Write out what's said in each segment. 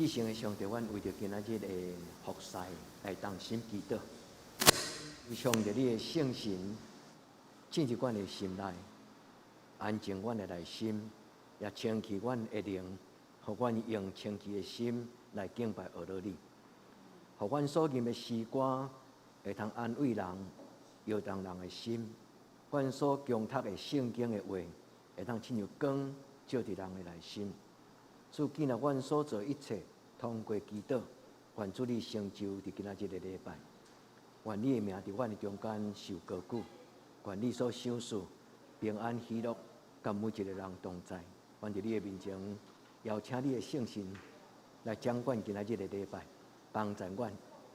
至聖的上帝，阮為著今仔日的服侍來同心祈禱，向著你的聖神進入阮的心內，安靜阮的內心，也清氣阮的靈，予阮用清氣的心來敬拜阿羅你，予阮所吟的詩歌會通安慰人、搖動人的心，阮所誦讀的聖經的話會當親像光照佇人的內心。主建立阮所做一切，通過祈禱，願主你成就佇今仔日的禮拜。願你的名佇阮的中間受高舉，願你所賞賜平安喜樂，佮每一个人同在。願佇你的面前，邀請你的聖神來掌管今仔日的禮拜，幫助阮，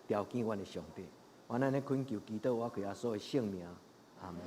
調遣阮的上帝。願咱的懇求祈禱，倚靠耶穌的聖名，阿門。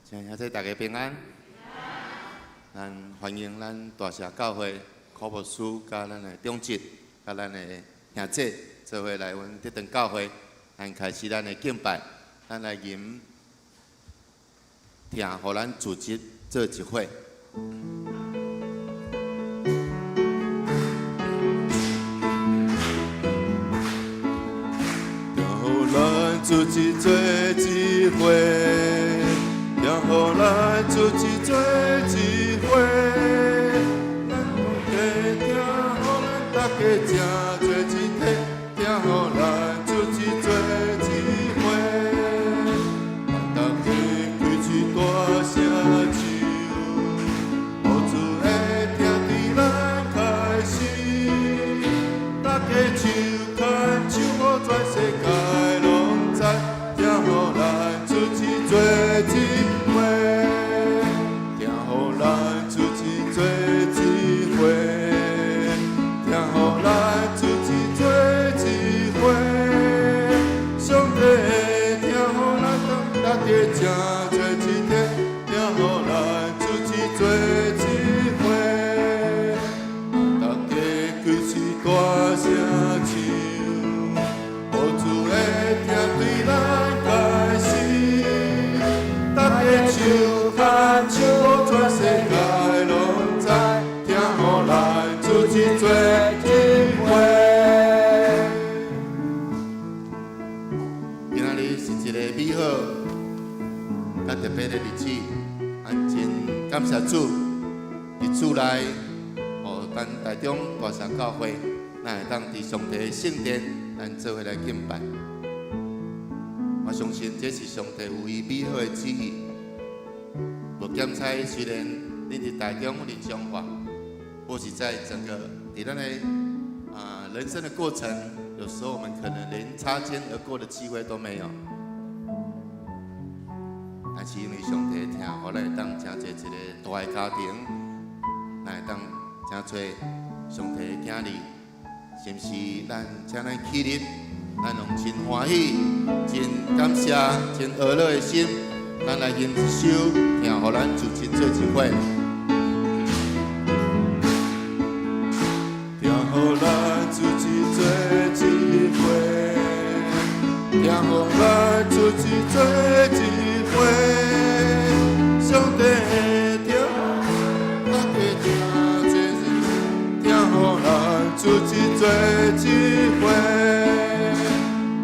請兄弟大家平安。咱歡迎咱大社教會柯牧師佮咱的長執、佮咱的兄姐做伙來阮德長教會，咱開始咱的敬拜，咱來吟聽，予咱組織做一伙。聽予咱組織做一伙，聽予咱組織做一伙，咱同齊聽予咱大家誠做一體，聽予咱組織做一伙，咱大家開始大聲唱，予主的疼對咱開始，大家手牽手，予全世界攏知，聽予咱組織做一伙，聽予咱組織做一伙，聽予咱組織做一伙，上帝的疼予咱大家誠做一體，聽予咱組織做一伙，大家開始大聲唱，予主的疼對咱開始，大家手牽手，予全世界攏知，聽予咱組織做一伙。今仔日是一个美好、佮特別的日子，咱真感謝主，佇主內，予咱台中大社教會，咱會當佇上帝的聖殿，咱做伙來敬拜。我相信這是上帝有伊美好的旨意。無檢采，雖然恁佇台中、佇彰化，或是在整個佇咱的人生的過程，有時候我們可能連擦肩而過的機會都沒有。但是因為上帝疼，予咱會當成做一個大的家庭，咱會當成做上帝的囝兒，是毋是？咱請咱起立，咱攏真歡喜、真感謝、真和樂的心，咱來吟一首，聽予咱組織做一伙。聽予咱組織做一伙，聽予咱組織做一伙，上帝的疼，大家聽做一，聽予咱組織做一伙，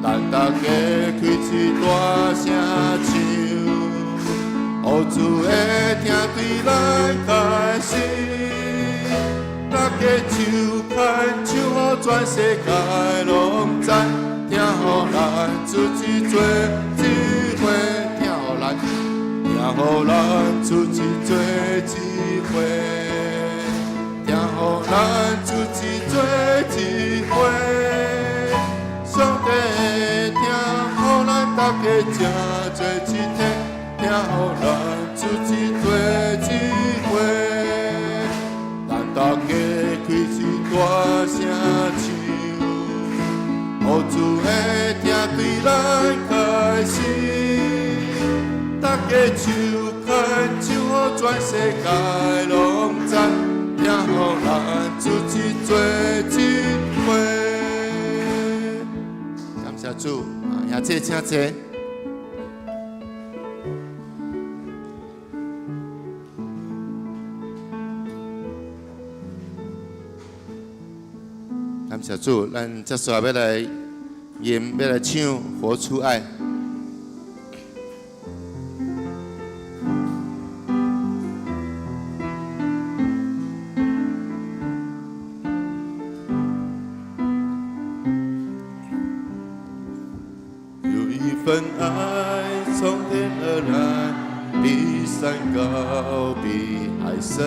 咱大家開始大聲唱，予主的疼對咱開始，大家手牽手，予全世界攏知，聽予咱組織做一伙，聽予咱，聽予咱組織做一伙，聽予咱組織做一伙，上帝的疼予咱大家誠做一體，聽予咱組織做一伙，咱大家開始大聲唱，予主的疼對咱開始，大家手牽手，予全世界攏知，聽予咱組織做一伙。感謝主，兄姐請坐。感謝主，咱接續欲來吟，欲來唱《活出愛》。有一份愛從天而來，比山高，比海深，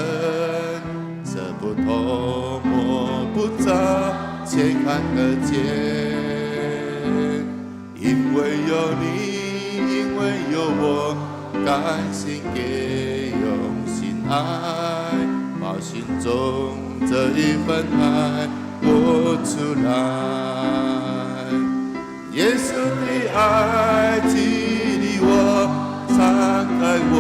測不透，摸不著，且看得見。因為有你，因為有我，甘心給，用心愛，把心中這一份愛活出來。耶穌的愛激勵我，敞開我。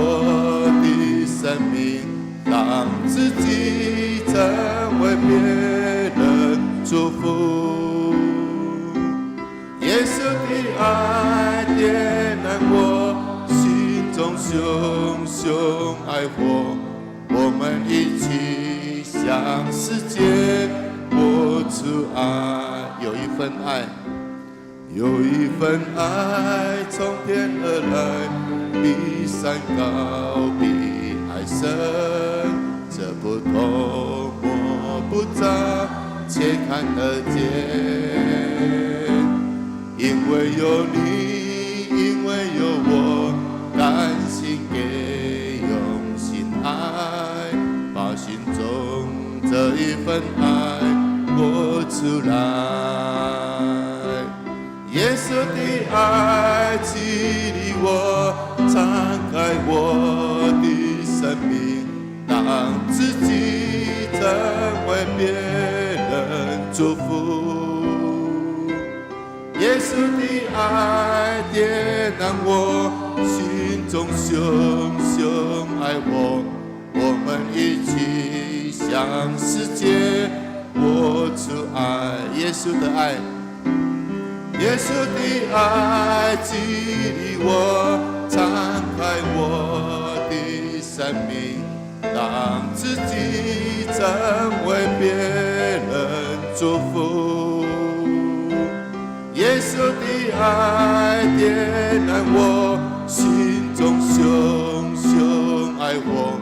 自己成為別人祝福。耶穌的愛點燃我心中熊熊愛火，我們一起向世界活出愛。有一份愛，有一份愛從天而來，比山高，比海深，測不透，摸不著，且看得見。因為有你，因為有我，甘心給，用心愛，把心中這一份愛活出來。耶穌的愛激勵我，敞開我的生命，讓自己成為別人祝福。耶穌的愛點燃我心中熊熊愛火，我們一起向世界活出愛。耶穌的愛，耶穌的愛激勵我，敞開我的生命，讓自己成為別人祝福。耶穌的愛點燃我心中熊熊愛火，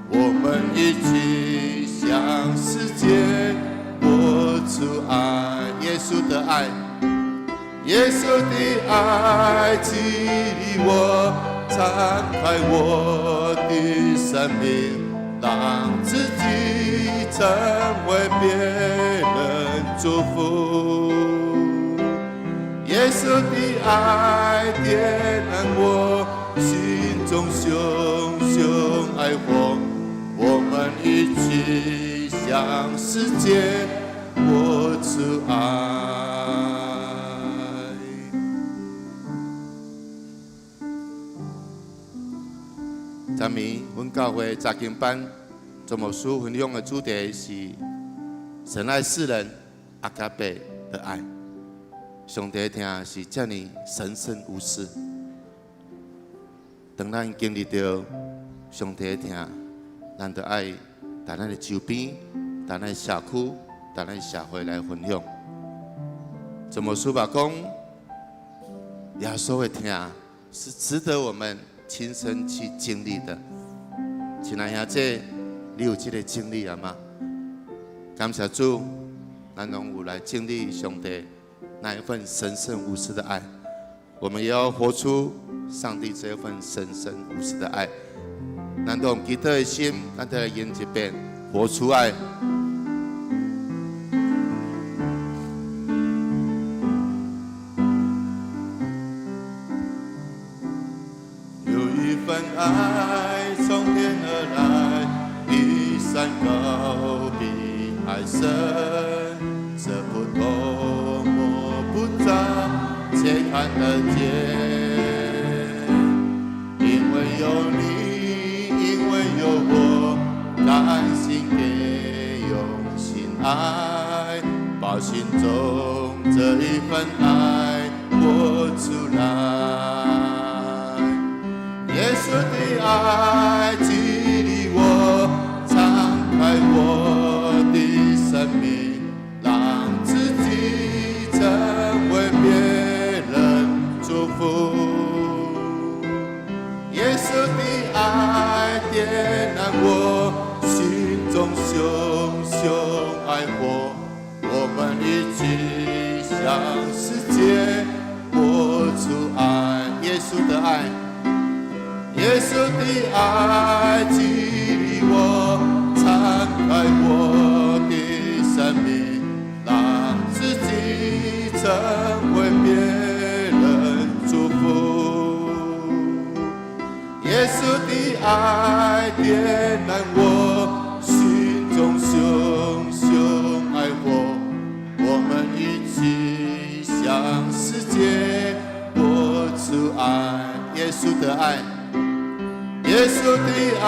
我們一起向世界活出愛。耶穌的愛，耶穌的愛激勵我，敞開我的生命，讓自己成為別人祝福。耶穌的愛點燃我心中熊熊愛火，我們一起向世界活出愛。昨暝，阮教會查經班周牧師分享的主題是神愛世人，阿加貝的愛。上帝疼是遮爾神聖無私。當咱經歷著上帝疼，咱就愛佇咱的周邊、佇咱的社區、佇咱的社會來分享。周牧師嘛講，耶穌的疼是值得我們親身去經歷的。親愛兄弟，你有這個經歷了嗎？感謝主，咱攏有來經歷上帝那一份神聖無私的愛，我們也要活出上帝這份神聖無私的愛。咱都用祈禱的心，咱再來演一遍，活出愛。有一份愛從天而來，比山高，比海深，測不透，摸不著，且看得見。因為有你，因為有我，甘心給，用心愛，把心中這一份愛活出來。耶穌的愛激勵我，敞開我的生命，讓自己成為別人祝福。耶穌的愛點燃我心中熊熊愛火，我們一起向世界活出愛。耶穌的愛，耶穌的愛激勵我，敞開我的生命，讓自己成為別人祝福。耶穌的愛點燃我心中熊熊愛火，我們一起向世界活出愛。耶穌的愛，耶穌的愛激勵我，敞開我的生命，讓自己成為別人祝福。耶穌的愛點燃我心中熊熊愛火，我們一起向世界活出愛。耶穌的愛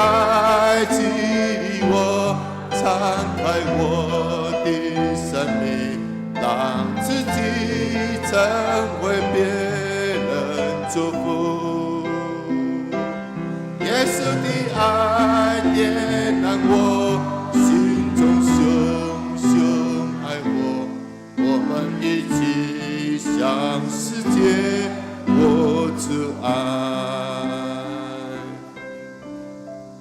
激勵我。敞開我的生命，讓自己成為別人祝福。耶穌的愛點燃我心中熊熊愛火，我們一起向世界活出愛。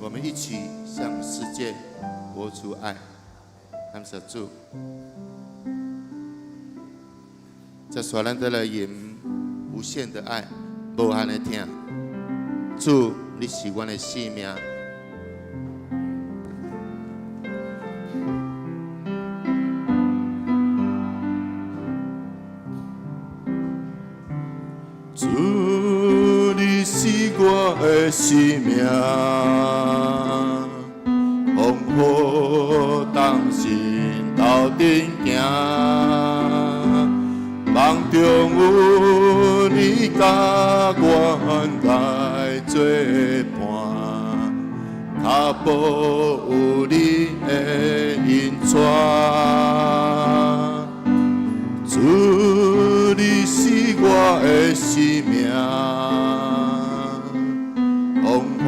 我們一起向世界活出愛。感謝主。這首咱再來吟無限的愛，無限的疼。主，你是阮的生命。主，你是我的生命，風雨同心鬥陣行，夢中有你佮阮來做伴，跤步有你的引帶。主，你是我的生命，風雨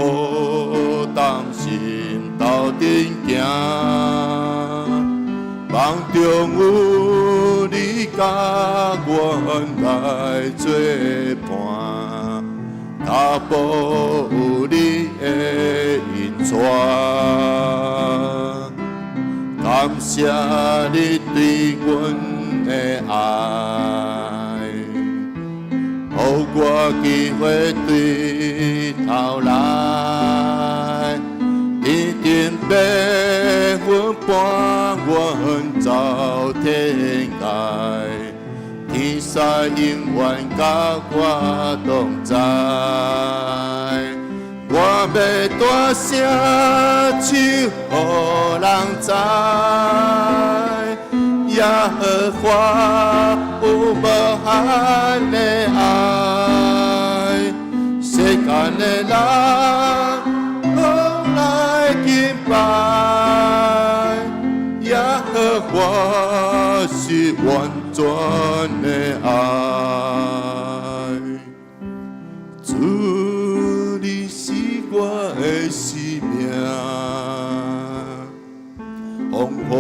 同心鬥陣行，夢中有你佮阮來做伴，跤步有你的引帶。感謝你對阮的愛，予我機會對頭來，天頂白雲伴阮走天涯，天使永遠佮我同在。我欲大聲唱，予人知，耶和華有無限的愛，世間的人攏來敬拜，耶和華是完全的愛。主，你是我的生命，風雨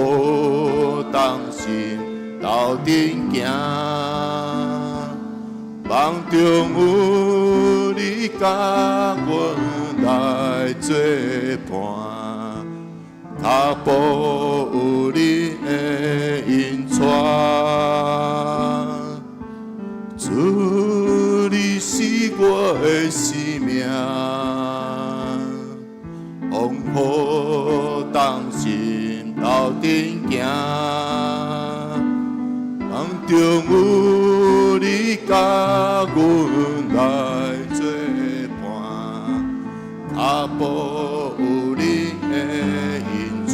同心鬥陣行，夢中有你佮阮來做伴，跤步有你的引帶。主，你是我的生命，風雨同心鬥陣行，夢中有你佮阮來做伴，跤步有你的引帶。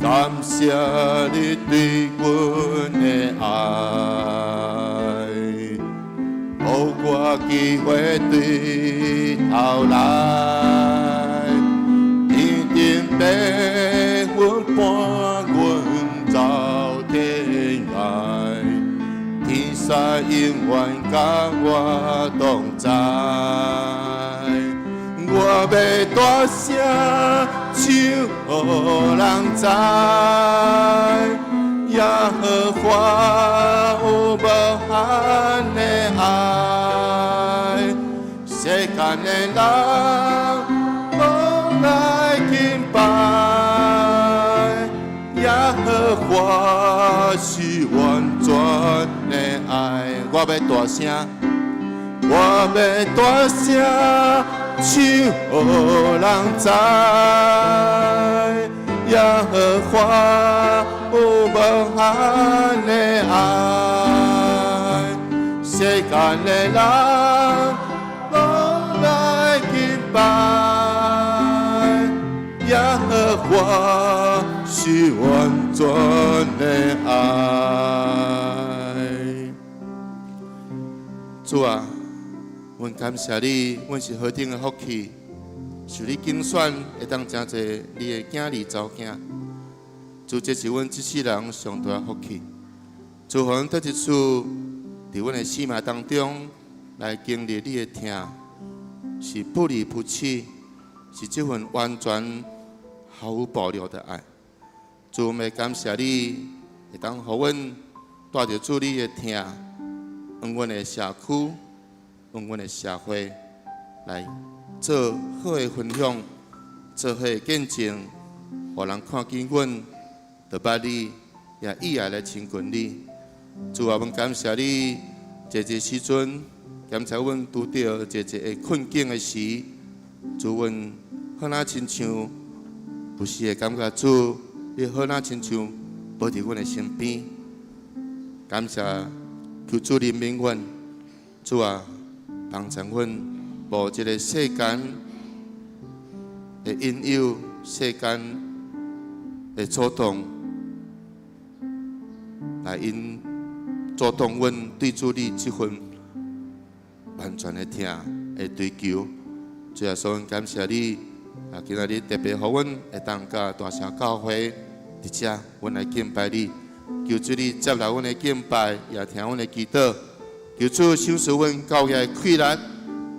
感謝你對阮的愛，予我機會對頭來，天頂白雲伴阮走天涯，天使永遠佮我同在。我欲大聲唱，予人知，耶和華有無限的愛，世間的人攏來敬拜，耶和華是完全的愛。我欲大聲，我欲大聲唱，予人知，耶和華有無限的愛，世間的人攏來敬拜，耶和華是完全的愛。主啊，阮感謝你，阮是何等的福氣，受你揀選，會當成做你的囝兒查某囝。主，這是阮這世人上大的福氣。主，予阮閣一次佇阮的生命當中來經歷你的疼，是不離不棄，是這份完全毫無保留的愛。主，我們感謝你，會當予阮帶著主你的疼，用阮的社區，用阮的社會來做好的分享，做好的見證，予人看見阮，就捌你，也意愛來親近你。主啊，阮感謝你，濟濟時陣，感謝阮拄著濟濟的困境的時，主阮好若親像有時會感覺主，你好若親像無佇阮的身邊。感謝求主憐憫阮，主啊，幫助阮無這个世間的引誘，世間的阻擋，來引阻擋阮對主你這份完全的疼的追求。主啊，所以感謝你，啊，今仔日特別予阮會當佮大城教會佇遮，阮來敬拜你。求主你接納阮的敬拜，也聽阮的祈禱。求主賞賜阮教會的氣力，予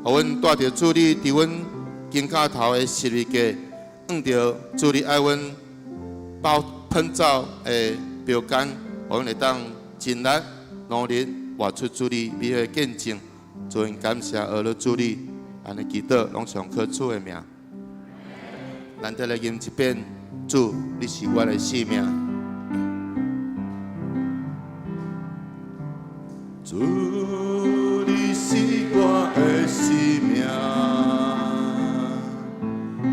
阮帶著主你佇阮肩胛頭的十字架，按著主你愛阮包噴造的標杆，予阮會當盡力努力活出主你美好的見證。主感謝阿樂主你，按呢祈禱攏上靠主的名。咱再來吟一遍，主，你是我的生命。主，你是我的生命，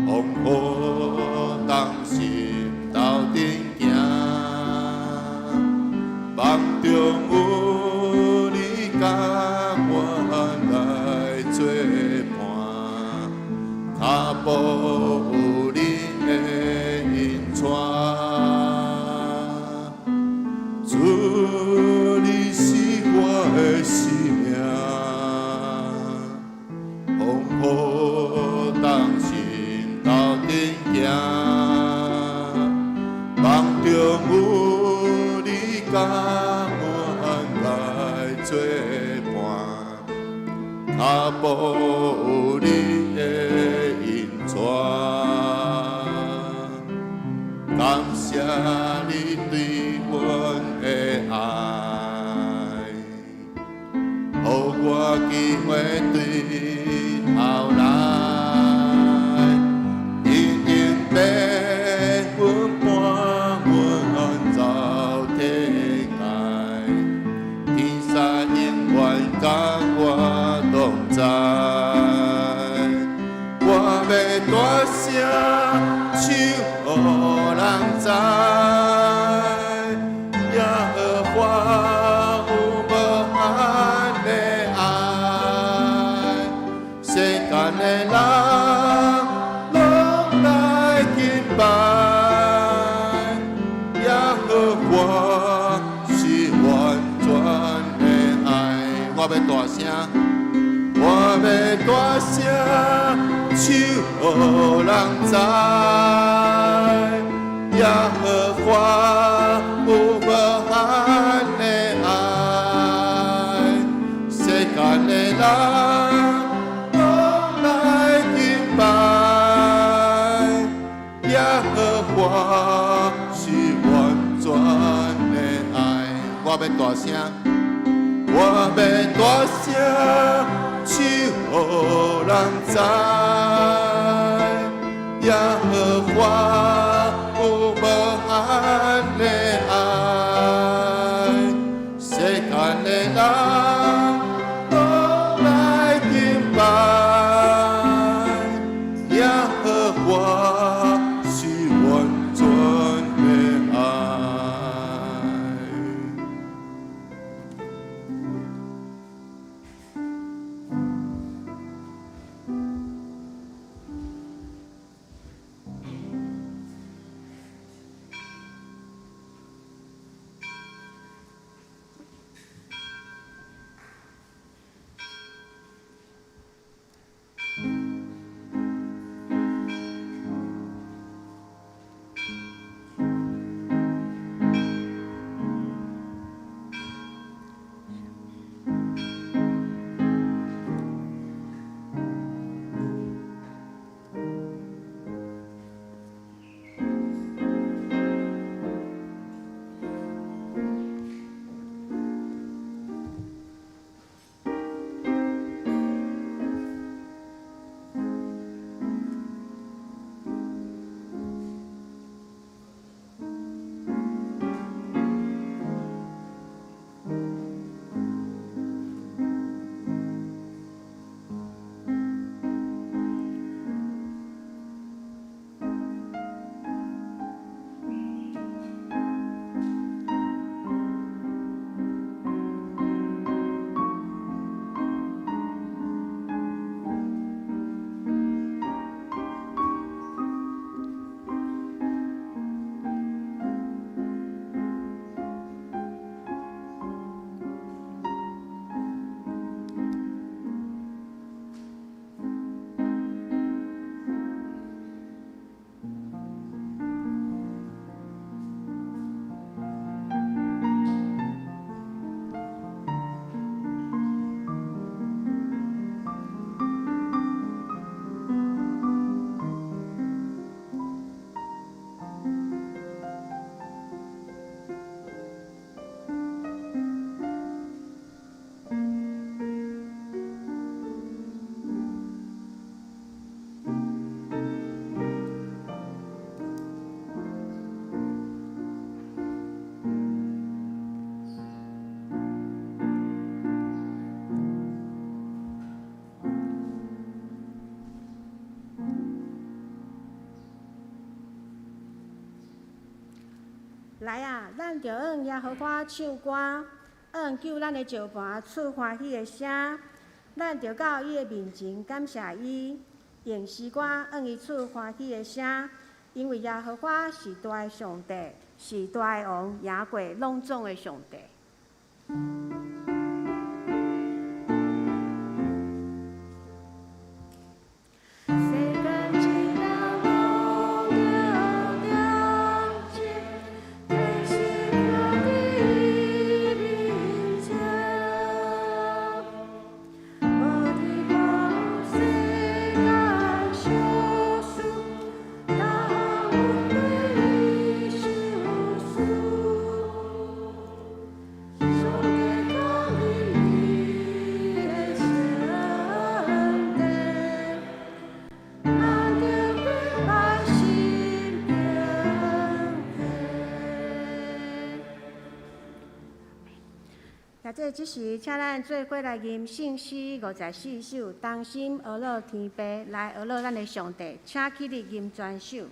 風雨同心鬥陣行，夢中有你佮我來做伴，跤步有你的引帶。主，你是我的生命，風雨同心鬥陣行，夢中有你佮阮來做伴，跤步有你的引帶。感謝你對阮的愛，予我機會對頭來，天頂白雲伴阮走天涯，天使永遠佮我同在，我欲大聲唱，予人知，耶和華有無限的愛，世間的人攏來敬拜，耶和華是完全的愛。我欲大聲，我欲大聲唱，予人知，耶和華有無限的愛，世間的人攏來敬拜，耶和華是完全的愛。我欲大聲，我欲大聲唱，予人知，耶和華有無限的愛，世間的人攏來敬拜，耶和華是完全的愛。來啊，咱著向耶和華唱歌，向救咱的石磐出歡喜的聲。咱著到伊的面前感謝伊，用詩歌向伊出歡喜的聲。因為耶和華是大的上帝，是大的王，贏過攏總的上帝。這時，請咱做伙來吟聖詩54首，同心呵咾天父，來呵咾咱的上帝，請起立吟全首。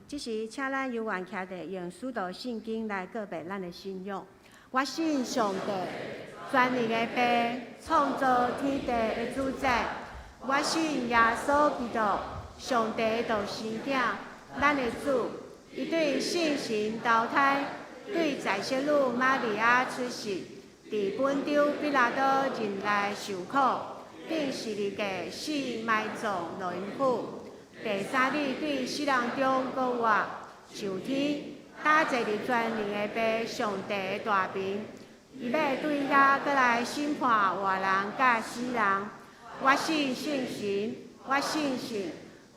這時，請咱猶原徛佇用使徒信經來告白咱的信仰。我信上帝，全能的父，創造天地的主宰。我信耶穌基督，上帝的獨生子，咱的主。伊對聖神投胎，對在聖女瑪利亞出世，佇本丟彼拉多任內受苦，釘十字架死埋葬落陰府。第三日對死人中復活，上天，搭坐佇全能的父上帝的大爿，伊欲對遐閣來審判活人佮死人。我信聖神，我信信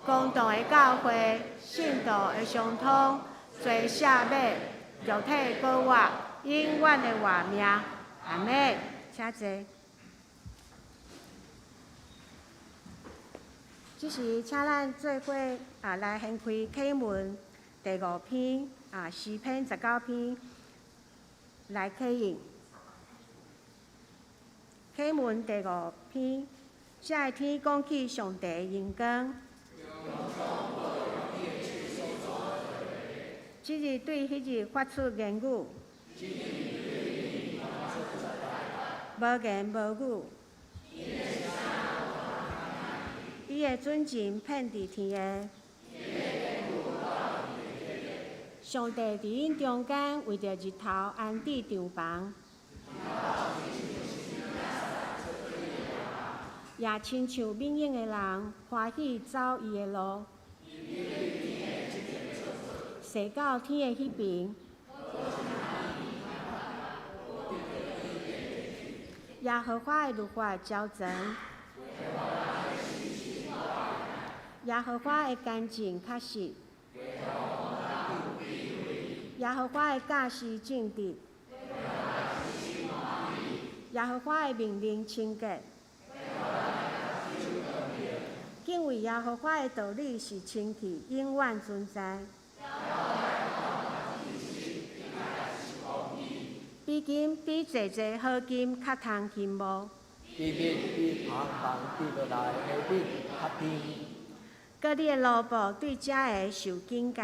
公同的教會，聖徒的相通，罪赦免，肉體復活，永遠的活命。阿們，請坐。這時，請咱做伙啊來掀開啟文第五篇啊詩篇19篇來啟應。啟文第五篇，這个天講起上帝的榮光，這日對彼日發出言語，無言無語。伊的準繩遍佇天下，上帝佇𪜶中間為著日頭安置帳棚，也親像敏勇的人歡喜走伊的路，踅到天的彼爿，耶和華的律法周全。耶和華的干淨確實，耶和華的教示正直。耶和華的命令清潔。敬畏耶和華的道理是清氣，永遠存在。比金比濟濟好金較通欣慕。比蜜比蜂房滴落來的蜜較甜。閣你的奴僕對這个受警戒。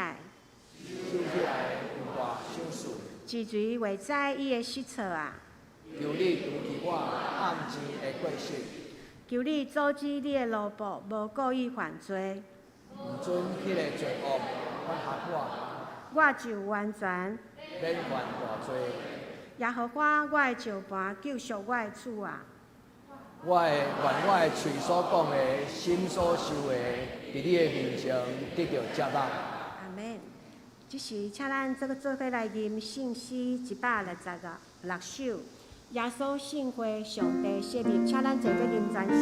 收起來有偌賞賜。一錘袂知伊的失措啊！求你除去我暗箭的過失。求你阻止你的奴僕無故意犯罪。毋准彼个罪惡管轄我。我就完全免犯大罪。耶和華，我的石磐，救贖我的主啊！我的願我的喙所講的，心所想的，佇你的面前得著接納。阿們。這時，請咱做伙來吟聖詩166首。耶穌聖會上帝設立，請咱齊齊吟全首。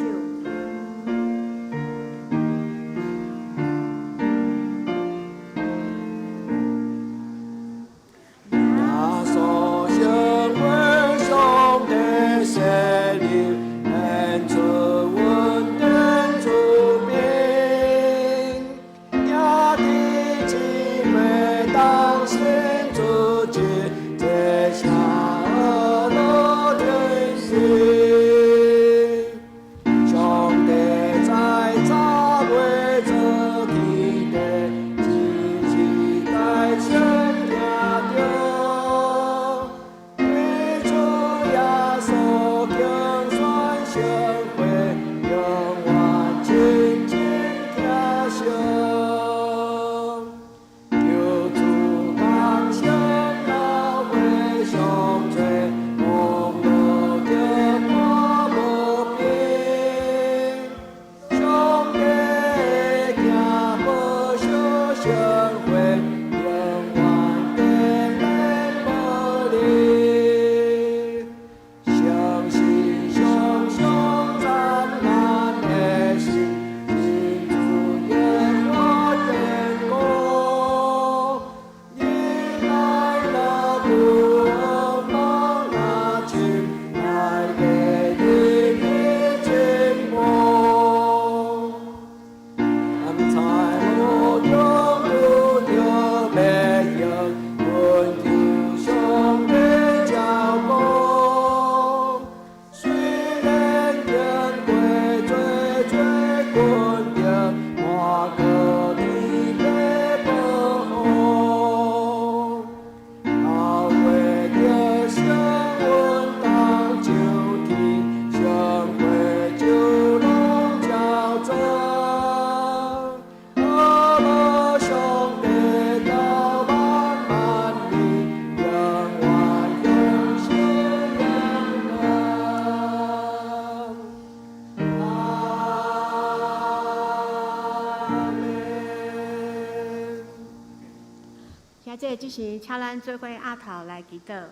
這時，請咱做伙阿頭來祈禱。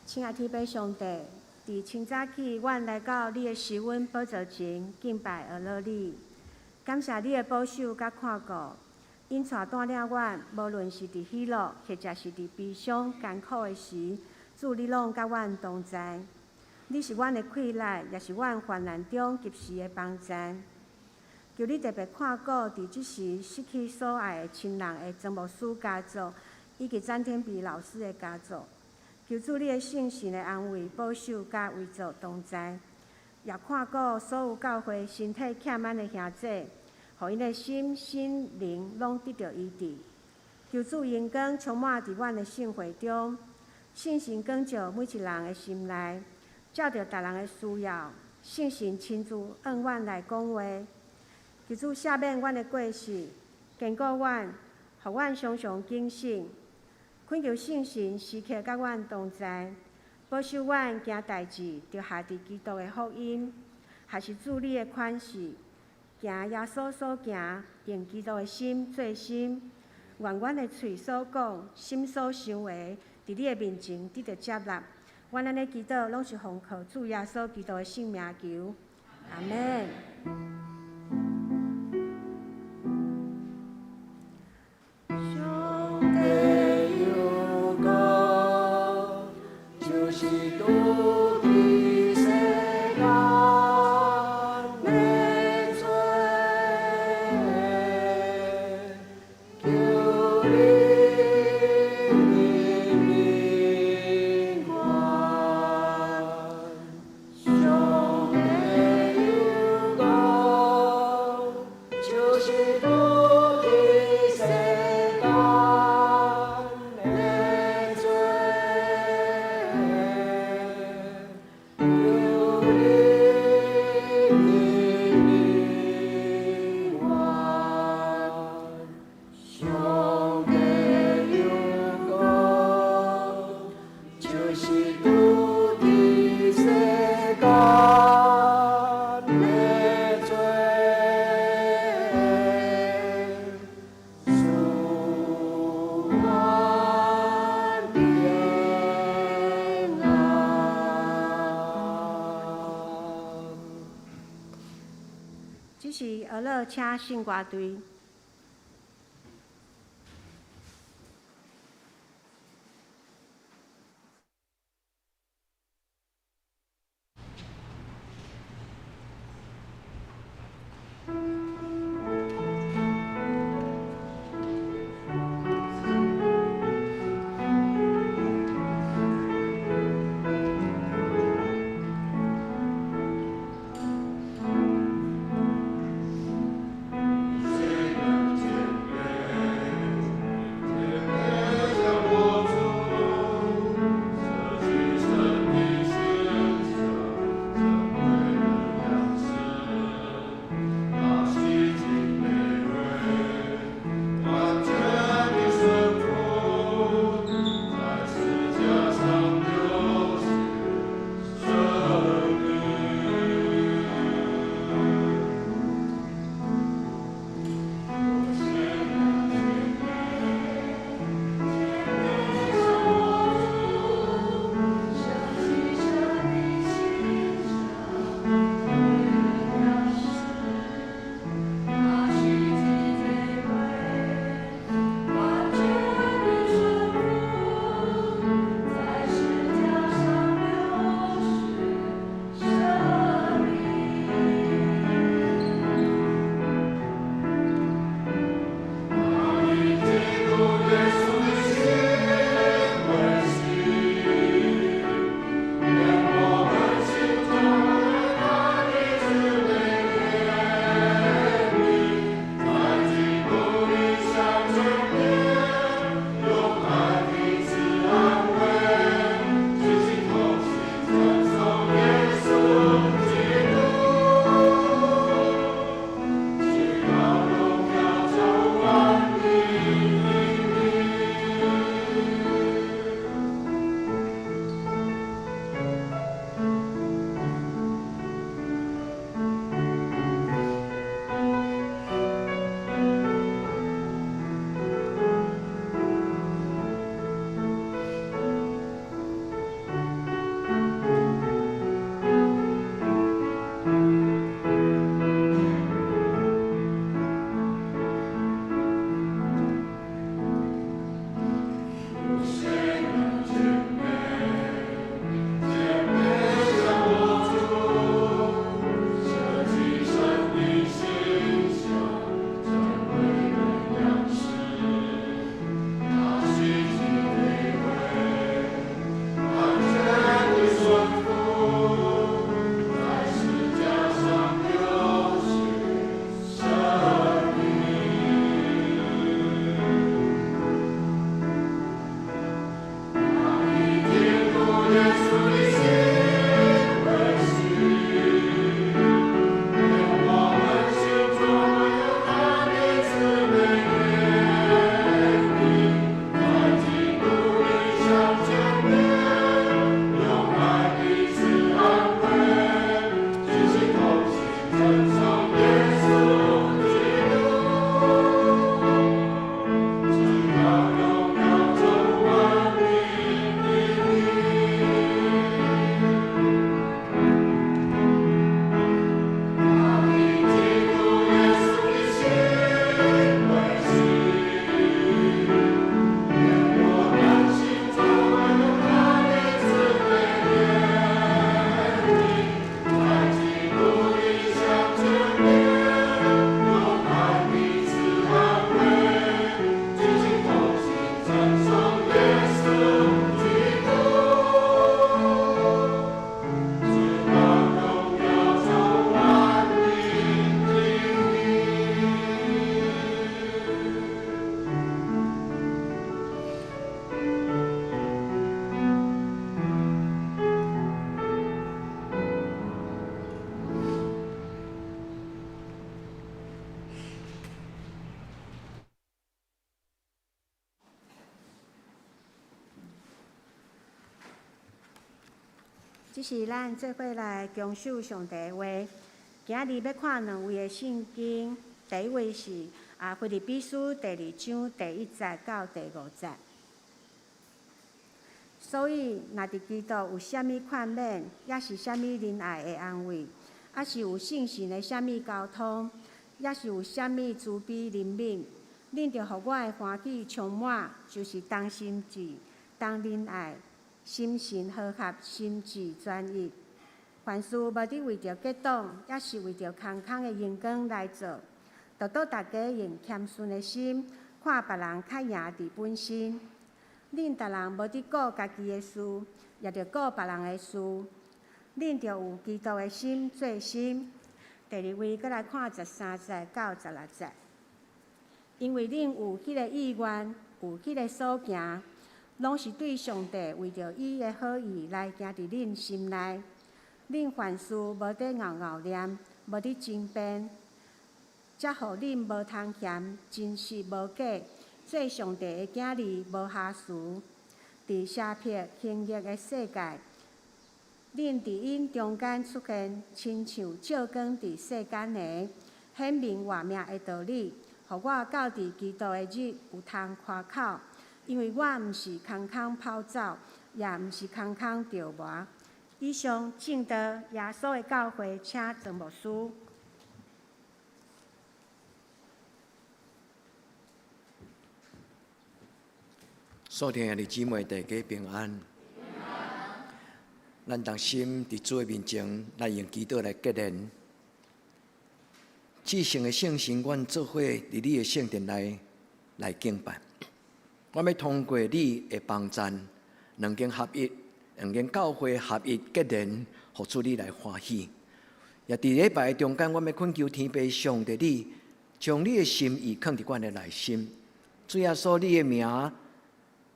親愛天父上帝，佇清早起，阮來到你的施恩寶座前敬拜阿樂你，感謝你的保守佮看顧，引帶帶領阮，無論是佇喜樂，或者是佇悲傷艱苦的時，主你攏佮阮同在。你是阮的氣力，也是阮患難中及時的幫助。求你特別看顧佇這時失去所愛的親人的曾牧師家族，以及詹天比老師的家族。求主你的聖神的安慰、保守佮慰藉同在，也看顧所有教會身體欠滿的兄弟，予𪜶的心、身、靈攏得著醫治。求主榮光充滿佇阮的聖會中，聖神光照每一人的心內，照著逐人的需要，聖神親自向阮來講話。求主赦免阮的過失，堅固阮，予阮常常警醒。懇求聖神時刻佮阮同在，保守阮行代誌，著合佇基督的福音，學習主你的款式，行耶穌所行，用基督的心做心。願阮的喙所講、心所想的，佇你的面前得著接納。阮按呢祈禱，攏是奉靠主耶穌基督的聖名求，阿們。上帝就是拄佇世間的罪，求你憐憫。上帝有講，就是拄佇世間的罪，求你憐憫。上帝有講，就是拄佇世間的罪，賜阮平安。這是俄勒請聖歌隊。世這是咱做伙來恭守上帝的話。今日欲看兩位的聖經，第一位是腓立比書第二章第一節到第五節。所以，若佇基督有啥物勸勉，抑是啥物仁愛的安慰，抑是有聖神的啥物交通，抑是有啥物慈悲憐憫，恁著予我的歡喜充滿，就是同心志、同仁愛、心神和合、心志專一。凡事無佇為著結黨，抑是為著空空的榮光來做，著倒逐家用謙遜的心，看別人較贏佇本身。恁逐人無佇顧家己的事，也著顧別人的事。恁著有基督的心做心。第二位，閣來看13節到16節。因為恁有彼个意願，有彼个所行，攏是對上帝為著伊的好意來行佇恁心內。恁凡事無佇敖敖念，無佇爭辯，才予恁無通嫌真實無假，做上帝的囝兒無瑕疵。佇邪僻行惡的世界，恁佇𪜶中間出現，親像照光佇世間的，顯明活命的道理，予我到佇基督的日有通誇口，因為我毋是空空跑走，也毋是空空著磨。以上證道，耶穌的教誨，請莊牧師。所聽的姊妹，大家平安。咱同心佇主的面前，來用祈禱來結連。至聖的聖神，阮做伙佇你的聖殿內來敬拜。我欲通過你的幫贊，兩間合一，兩間教會合一結連，予主你來歡喜。也佇禮拜的中間，我欲懇求天父上帝你，將你的心意囥佇阮的內心。主耶穌，你的名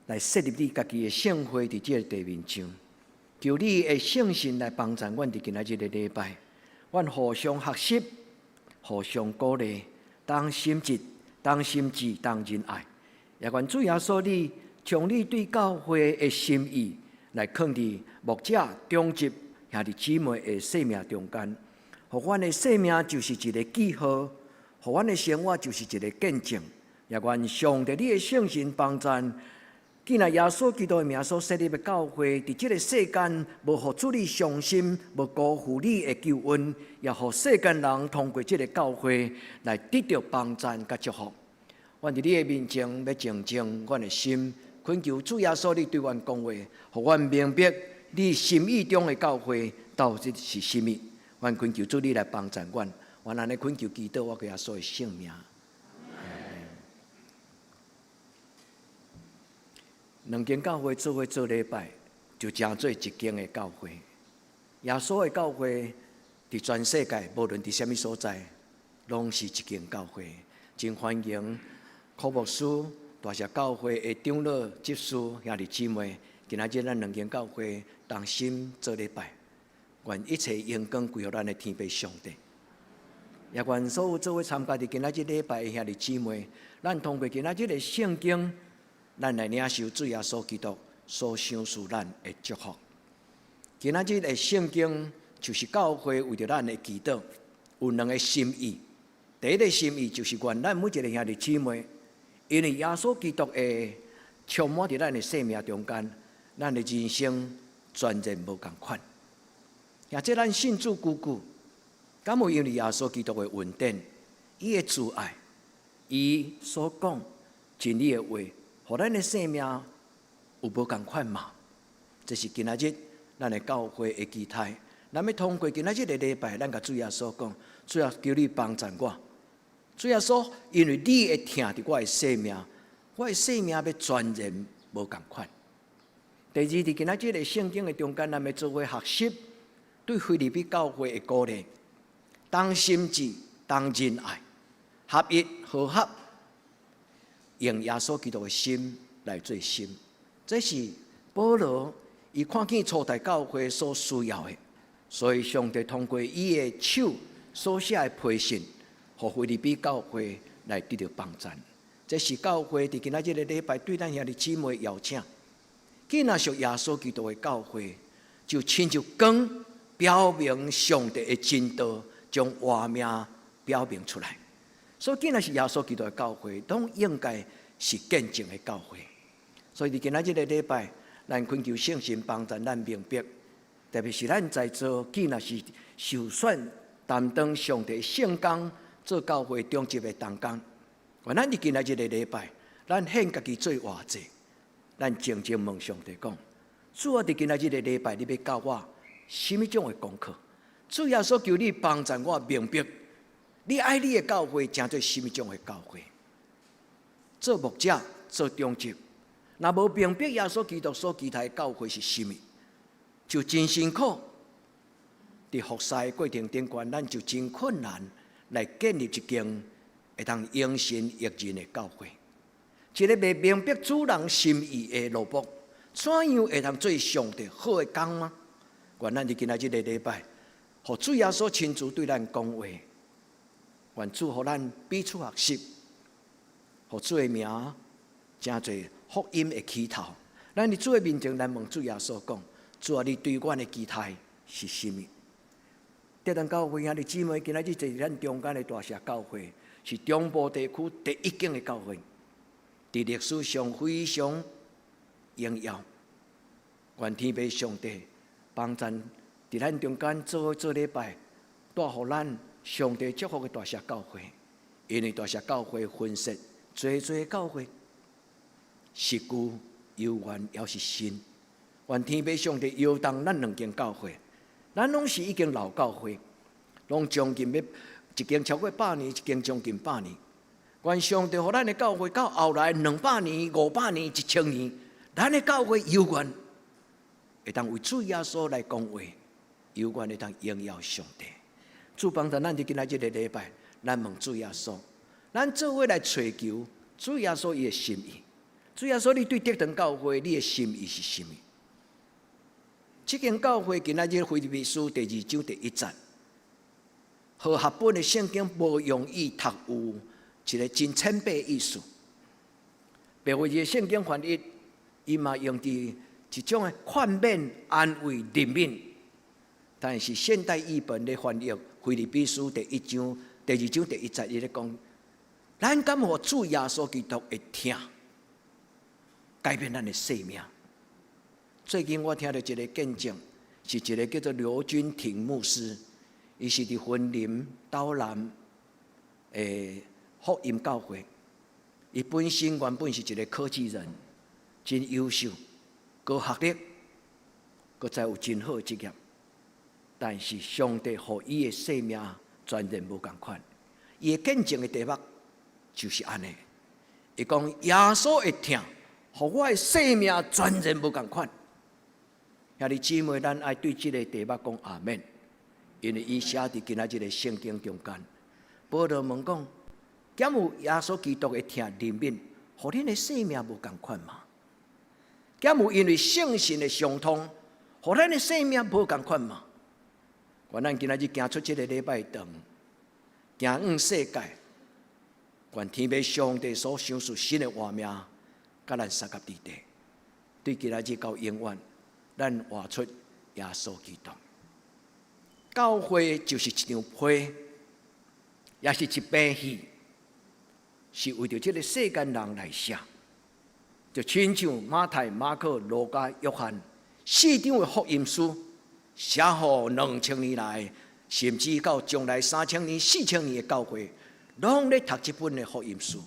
來設立你家己的聖會佇這个地面上，求你的聖神來幫助阮佇今仔日的禮拜，阮互相學習，互相鼓勵，同心志、同心志、同仁愛。也願主耶穌你將你對教會的心意來囥佇牧者、長執、兄弟姊妹的生命中間，予阮的生命就是一个記號，予阮的生活就是一个見證。也願上帝你的聖神幫助，既然耶穌基督的名所設立的教會，佇這个世間無予主你傷心，無辜負你的救恩，也予世間人通過這个教會來得著幫贊佮祝福。阮佇你的面前欲靜靜阮的心，懇求主耶穌你對阮講話，予阮明白你心意中的教會到底是啥物。阮懇求主你來幫贊阮，阮按呢懇求祈禱，我耶穌的聖名。兩間教會做伙做禮拜，就成做一間的教會。耶穌的教會佇全世界，無論佇啥物所在，攏是一間教會。真歡迎柯牧師、大社教會的長老、執事兄弟姊妹，今仔日咱兩間教會同心做禮拜，願一切榮光歸予咱的天父上帝。也願所有做伙參加佇今仔日禮拜的兄弟姊妹，咱通過今仔日的聖經，咱來領受主耶穌基督所賞賜咱的祝福。今仔日的聖經就是教會為著咱的祈禱有兩个心意。第一个心意就是願咱每一个兄弟姊妹，因為耶穌基督的充滿佇咱的生命中間，咱的人生全然無仝款。也這咱信主久久，敢有因為耶穌基督的恩典、伊的慈愛、伊所講真理的話，予咱的生命有無仝款嗎？這是今仔日咱的教會的期待。咱欲通過今仔日的禮拜，咱共主耶穌講：主啊，求你幫助我。主耶穌，因為你的疼佇我的生命，我的生命欲全然無仝款。第二，佇今仔日的聖經的中間，咱欲做伙學習對腓立比教會的鼓勵，同心志、同仁愛、合一、和合，用耶穌基督的心來做心。這是保羅伊看見初代教會所需要的，所以上帝通過伊的手所寫的批信，予腓立比教會來得著幫贊。這是教會佇今仔日个禮拜對咱兄弟姊妹邀請。既若屬耶穌基督的教會，就親像光表明上帝的真道，將活命表明出來。所以，既然是耶穌基督的教會，攏應該是見證的教會。所以，佇今仔這个禮拜，咱懇求聖神幫助咱明白，特別是咱在座，既然是受選擔當上帝聖工做教會長執的同工，願咱佇今仔這个禮拜，咱獻家己做活祭，咱靜靜問上帝講：主啊，佇今仔這个禮拜，你欲教我啥物種的功課？主耶穌，求你幫助我明白，你愛你的教會，成做啥物種的教會？做牧者、做長執，若無明白耶穌基督所期待的教會是啥物，就真辛苦。佇服侍的過程頂懸，咱就真困難來建立一間會當榮神益人的教會。一个袂明白主人心意的奴僕，怎樣會當做上帝好的工嗎？願咱佇今仔這个禮拜，予主耶穌親自對咱講話，願主予咱彼此學習，予主的名成做福音的起頭。咱佇主的面前來問主耶穌講：主啊，你對阮的期待是啥物？德堂教會兄弟姊妹，今仔日坐佇咱中間的大社教會，是中部地區第一間的教會，佇歷史上非常榮耀。願天父上帝幫贊佇咱中間做做禮拜，帶予咱上帝祝福的大社教會，因為大社教會分設濟濟教會，是舊猶原猶是新。願天父上帝搖動咱兩間教會，咱攏是已經老教會，攏將近欲一間超過百年，一間將近百年。願上帝予咱的教會到後來200年、500年、1000年，咱的教會猶原會當為主耶穌來講話，猶原會當榮耀上帝。主幫助咱佇今仔這个禮拜，咱問主耶穌，咱做伙來揣求主耶穌伊的心意。主耶穌，你對德堂教會，你的心意是啥物？這間教會今仔日腓立比書第二章第一節，和合本的聖經無容易讀有一个真淺白的意思。白話字的聖經翻譯，伊嘛用佇一種的勸勉、安慰、憐憫。但是現代譯本咧翻譯腓立比書第一章、第二章第一節，伊咧講：咱敢予主耶穌基督的疼改變咱的生命。最近我聽著一个見證，是一个叫做劉君婷牧師，伊是佇雲林斗南的福音教會。伊本身原本是一个科技人，真優秀，高學歷，閣再有真好的職業。但是上帝予伊的生命全然無仝款。伊的見證的題目就是按呢。伊講耶穌的疼，予我的生命全然無仝款。兄弟姊妹，咱愛對這个題目講阿們，因為伊寫佇今仔這个聖經中間。保羅問講：敢有耶穌基督的疼憐憫，予恁的生命無仝款嗎？敢有因為聖神的相通，予咱的生命無仝款嗎？願咱今仔日行出這个禮拜堂，行往世界，願天父上帝所賞賜新的活命，佮咱相佮佇底，對今仔日到永遠，咱活出耶穌基督。教會就是一張批，也是一篇戲，是為著這个世間人來寫。就親像馬太、馬可、路加、約翰四張的福音書，寫予2000年來，甚至到將來3000年、4000年的教會，攏咧讀這本的福音書。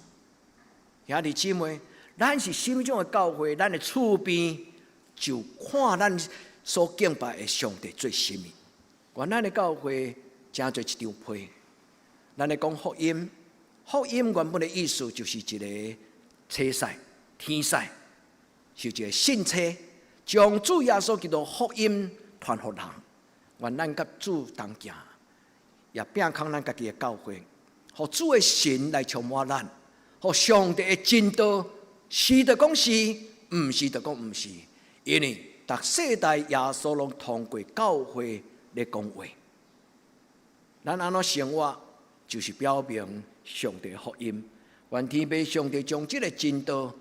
兄弟姊妹，咱是啥物種的教會？咱的厝邊就看咱所敬拜的上帝做啥物。願咱的教會成做一張批。咱咧講福音，福音原本的意思就是一个冊使、天使，是一个信差，將主耶穌基督福音傳予人。願咱佮主同行，也摒空咱家己的教會，予主的神來充滿咱，予上帝的真道是就講是，毋是就講毋是。因為逐世代耶穌攏通過教會咧講話，咱按怎生活，就是表明上帝的福音。願天父上帝將這个真道，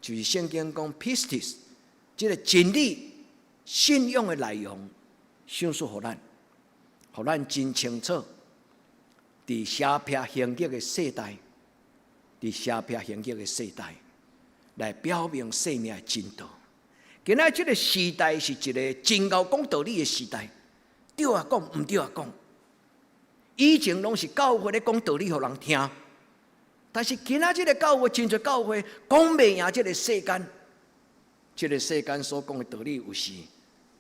就是聖經講 pistis，這个真理，信仰的內容，賞賜予咱，予咱真清楚。佇邪僻行逆的世代，佇邪僻行逆的世代，來表明生命的真道。今仔這个時代是一个真𠢕講道理的時代，對也講，毋對也講。以前攏是教會咧講道理予人聽，但是今仔這个教會，真濟教會講袂贏這个世間，這个世間所講的道理有時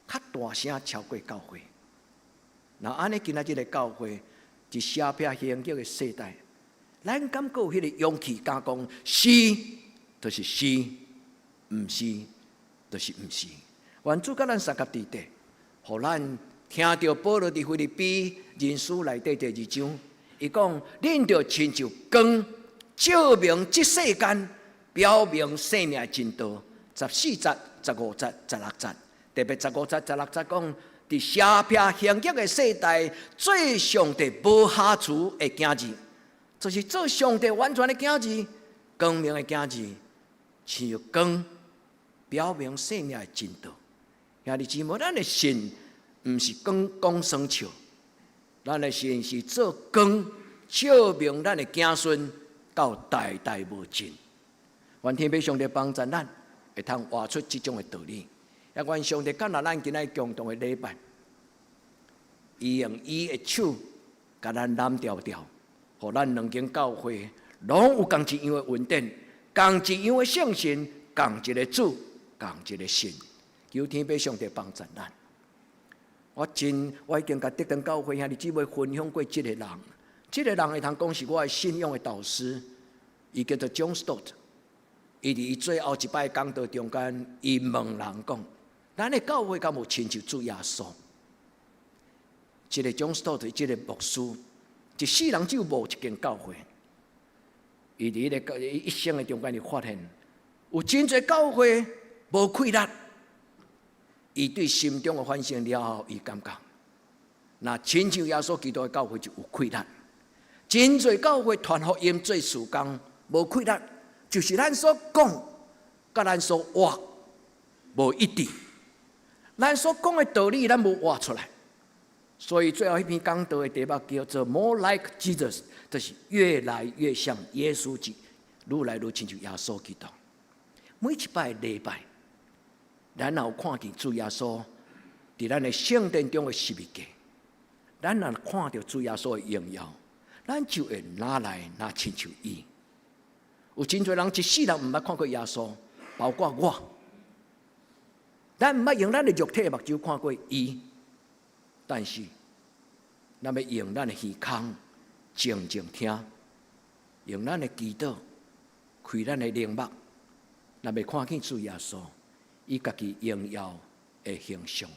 較大聲超過教會。那按呢，今仔這个教會是邪僻行逆的世代，咱敢閣有彼個勇氣敢講是，就是是，毋是，就是毋是。願主佮咱相佮佇咧，予咱聽著保羅佇腓立比人書內底第二章，伊講：恁著親像光，照明這世間，表明生命真道。14節、15節、16節，特別15節、16節講，佇邪僻行逆的世代，做上帝無瑕疵的囝兒，就是做上帝完全的囝兒，光明的囝兒，像光，表明生命的真道。兄弟姊妹，咱的信毋是講講耍笑，咱的信是做光，照明咱的子孫到代代無盡。願天父上帝幫助咱，會通活出這種的道理。也願上帝感謝咱今仔共同的禮拜，伊用伊的手共咱攬牢牢，予咱兩間教會攏有仝一樣的恩典，仝一樣的聖神，仝一个主，仝一个信。求天父上帝幫助咱。我已經共竹園教會兄弟姊妹分享過這个人，這个人會通講是我的信仰的導師，伊叫做 John Stott。伊佇伊最後一擺講道中間，伊問人講：咱的教會敢有親像主耶穌？這個 John Stott 這個牧師，一世人只有無一間教會。伊佇彼个一生的中間，伊發現有真濟教會無氣力。伊對心中的反省了後，伊感覺，若親像耶穌基督的教會就有氣力。真濟教會傳福音做事工無氣力，就是咱所講，佮咱所活無一致。咱所講的道理，咱無活出來。所以最後彼篇講道的題目叫做 “More like Jesus”，就是越來越像耶穌基督，愈來愈親像耶穌基督。每一擺禮拜，咱若有看見主耶穌佇咱的聖殿中的十字架，咱若看著主耶穌的榮耀，咱就會愈來愈親像伊。有真濟人一世人毋捌看過耶穌，包括我。咱毋捌用咱的肉體目睭看過伊，但是咱欲用咱的耳孔靜靜聽，用咱的祈禱開咱的靈目，咱欲看見主耶穌伊家己榮耀的形象。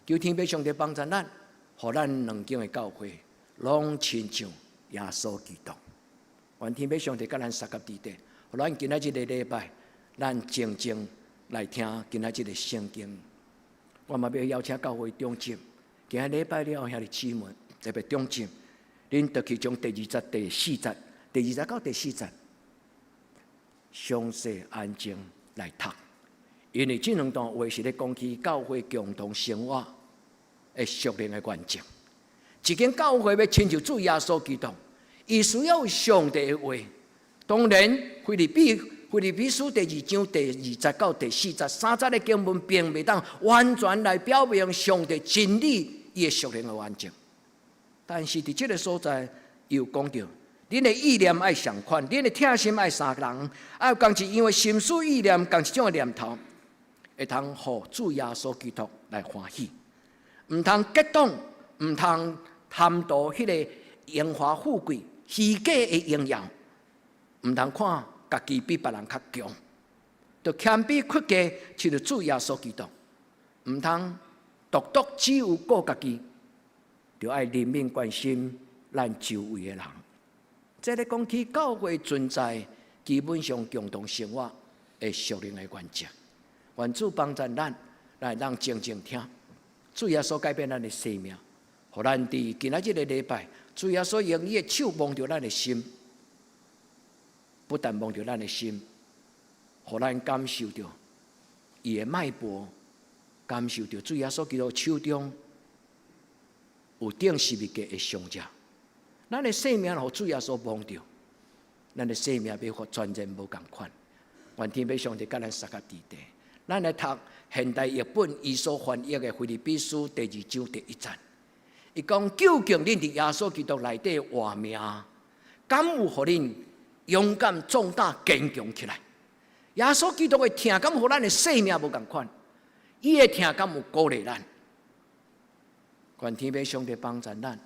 求天父上帝幫助咱，予咱兩間的教會攏親像耶穌基督。願天父上帝佮咱相佮佇咧，予咱今仔這个禮拜，咱靜靜來聽今仔這个聖經。我嘛欲邀請教會長執，今仔禮拜了後，兄弟姊妹特別長執，恁就去將第二節、第四節、第二節到第四節，詳細安靜來讀，因為這兩段話是咧講起教會共同生活的屬靈的原則。一間教會欲親像主耶穌基督，伊需要上帝的話。當然，腓立比書第二章第二節到第四節三節的經文，並袂當完全來表明上帝真理伊的屬靈的原則。但是佇這个所在，又講著，恁的意念愛相款，恁的疼心愛相仝，愛有仝一樣的心思意念，仝一種的念頭，會通予主耶穌基督來歡喜。毋通結黨，毋通貪圖彼个榮華富貴、虛假的榮耀，毋通看家己比別人較強，著謙卑屈己，親像主耶穌基督。毋通獨獨只有顧家己，著愛憐憫關心咱周圍的人。這个講起教會存在，基本上共同生活的屬靈的原則。願主幫助咱，來讓靜靜聽，主耶穌改變咱的生命，予咱佇今仔這个禮拜，主耶穌用伊的手摸著咱的心，不但摸著咱的心，予咱感受著伊的脈搏。感受著主耶穌基督手中有釘十字架的傷者。咱的生命予主耶穌摸著，咱的生命欲全然無仝款。願天父上帝佮咱相佮佇地。咱來讀現代譯本伊所翻譯的腓立比書第二章第一節，伊講：究竟恁佇耶穌基督內底活命，敢有予恁勇敢、壯膽、堅強起來？耶穌基督的疼，敢予咱的生命無仝款？伊的疼敢有鼓勵咱？願天父上帝幫助咱。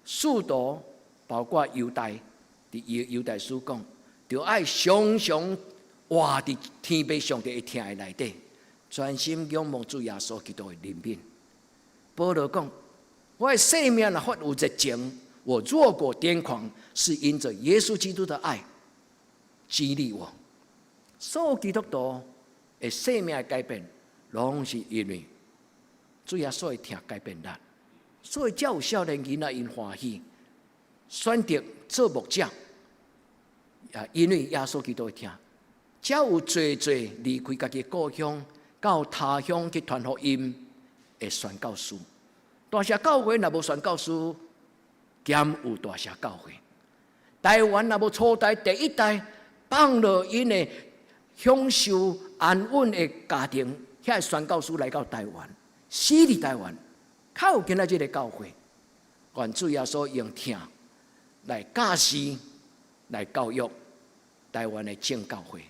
使徒包括猶大，佇伊猶大書講，著愛常常活佇天父上帝的疼的內底，專心仰望主耶穌基督的憐憫。保羅講：我的生命若發有熱情，我若果癲狂，是因著耶穌基督的愛激勵我。所有基督徒的生命的改變，攏是因為主耶穌的疼改變咱，所以才有少年囡仔𪜶歡喜選擇做牧者，啊，因為耶穌基督的疼，才有濟濟離開家己故鄉到他鄉去傳福音的宣教師。大社教會若無宣教師，兼有大社教會。台灣若無初代第一代放落𪜶的享受安穩的家庭，遐宣教師來到台灣，死佇台灣，較有今仔這个教會。願主耶穌用疼來教示、來教育台灣的眾教會。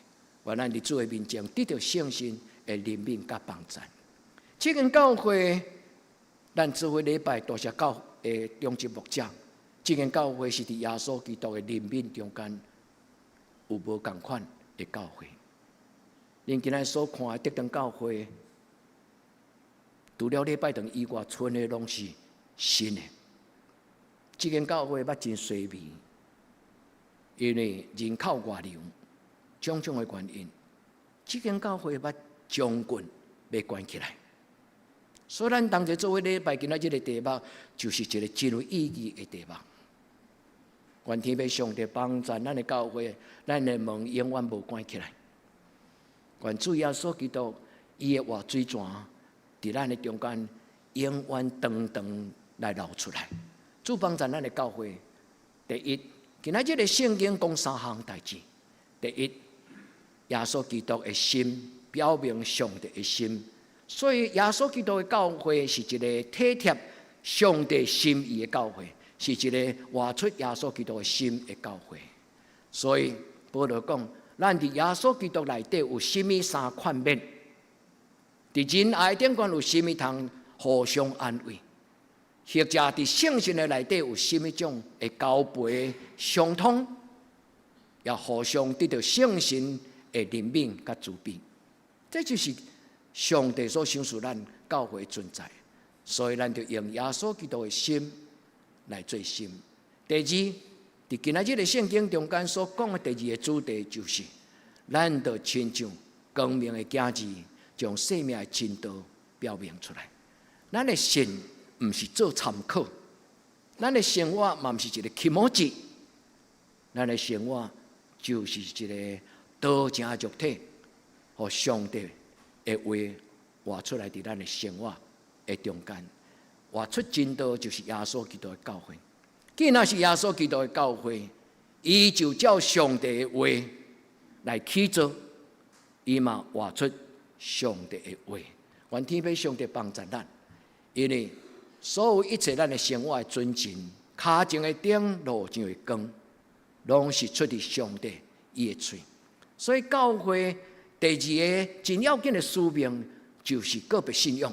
願咱佇主的面前得著聖神的憐憫佮幫助。這間教會，咱做伙禮拜大社教的中職牧者，這間教會是佇耶穌基督的憐憫中間有無仝款的教會。恁今仔所看的德長教會，除了禮拜堂以外，賰的攏是新的。這間教會捌真衰微，因為人口外流，種種的原因，這間教會捌將近欲關起來。所以咱當日做伙禮拜，今仔這个題目，就是一个真有意義的題目。願天父上帝幫助咱的教會，咱的門永遠無關起來。願主耶穌基督伊的活水泉，佇咱的中間永遠長長來流出來。主幫助咱的教會。第一，今仔這个聖經講三項代誌。第一，耶穌基督的心表明上帝的心，所以耶穌基督的教會是一个體貼上帝心意的教會，是一个活出耶穌基督的心的教會。所以保羅講，咱佇耶穌基督內底有啥物三勸勉？佇仁愛頂懸有啥物通互相安慰？或者佇聖神的內底有啥物種的交陪相通，也互相得著聖神的憐憫佮慈悲。這就是上帝所賞賜咱教會存在，所以咱就用耶穌基督的心來做心。第二，佇今仔這个聖經中間所講的第二个主題，就是，咱就親像光明的囝兒，將生命的真道表明出來。咱的信毋是做參考，咱的生活嘛毋是一个気持ち，咱的生活就是一个道成肉體，予上帝的話活出來佇咱的生活的中間，活出真道就是耶穌基督的教會。既然是耶穌基督的教會，伊就照上帝的話來去做，伊嘛活出上帝的話。願天父上帝幫助咱，因為所有一切咱的生活的準繩，跤前的燈，路上的光，攏是出佇上帝伊的喙。所以教會第二个真要緊的使命，就是告白信仰。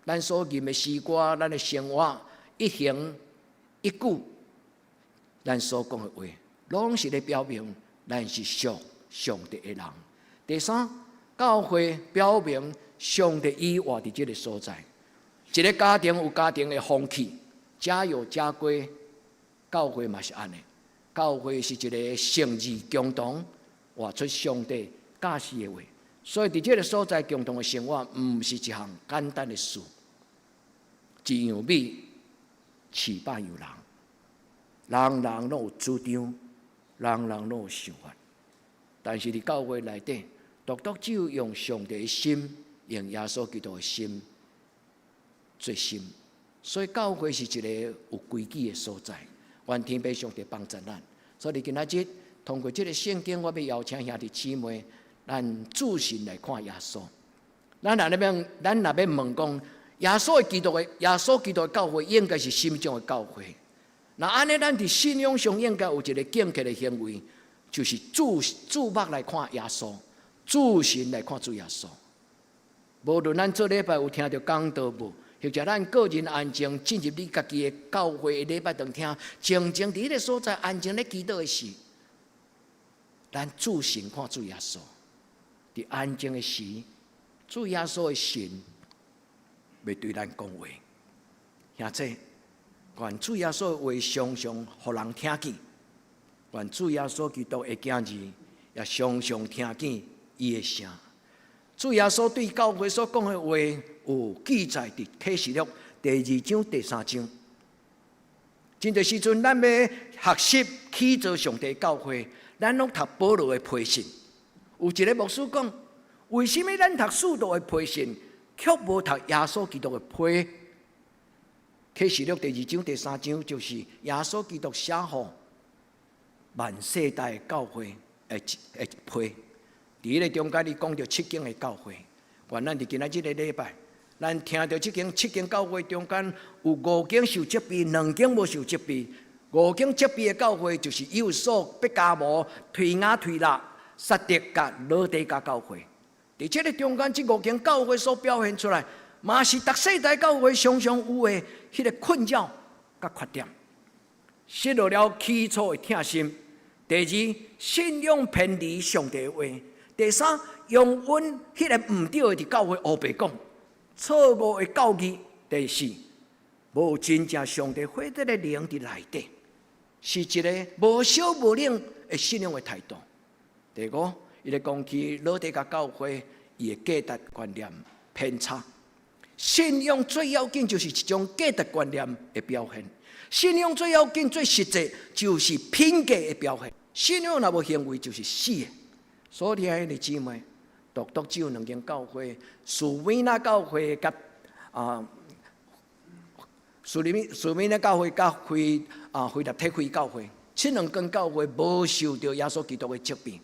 咱所吟的詩歌，咱的生活一行一舉，咱所講的話，攏是咧表明咱是屬上帝的人。第三，教會表明上帝伊活佇這个所在。一个家庭有家庭的風氣，家有家規，教會嘛是按呢。教會是一个聖義共同活出上帝教示的話，所以佇這个所在共同的生活，毋是一項簡單的事。一樣米飼百樣人，人人攏有主張，人人攏有想法。但是佇教會內底，獨獨只有用上帝的心，用耶穌基督的心做心。所以教會是一個有規矩的所在。願天父上帝幫助咱。所以今仔日通過這个聖經，我欲邀請兄弟姊妹，咱注神來看耶穌。咱若欲問講，耶穌基督的教會應該是啥物種的教會？若按呢，咱佇信仰上應該有一个敬虔的行為，就是注目來看耶穌，注神來看主耶穌。無論咱做禮拜有聽著講道無，或者咱個人安靜進入你家己的教會的禮拜堂廳，靜靜佇彼个所在安靜咧祈禱的時，咱注神看主耶穌。佇安靜的時，主耶穌的神欲對咱講話。兄弟，願主耶穌的話常常予人聽見，願主耶穌基督的囝兒也常常聽見伊的聲。主耶穌對教會所講的話有記載佇啟示錄第二章、第三章。真濟時陣，咱欲學習起造上帝教會，咱攏讀保羅的批信。有一个牧師講：為什麼咱讀使徒的批信，卻無讀耶穌基督的批？啟示錄第二章、第三章就是耶穌基督寫予萬世代教會的批。佇彼个中間，伊講著七間的教會。願咱佇今仔這个禮拜，咱聽著這間七間教會中間有五間受責備，兩間無受責備。五間責備的教會就是以弗所、伯加摩、推雅推喇、撒狄佮老底嘉教會。佇這个中間，這五間教會所表現出來，嘛是逐世代教會常常有的彼个困擾佮缺點，失落了起初的疼心。第二，信仰偏離上帝的話。第三，容允彼个毋對的佇教會烏白講，錯誤的教義。第四，無真正上帝火熱的靈佇內底，是一个無燒無冷的信仰的態度。第五，伊咧講起老底嘉教會，伊的價值觀念偏差。信仰最要緊就是一種價值觀念的表現。信仰最要緊、最實際就是品格的表現。信仰若無行為就是死的。所以，兄弟姊妹，獨獨只有兩間教會，士每拿教會佮士每拿教會佮腓立體菲教會，這兩間教會無受著耶穌基督的責備。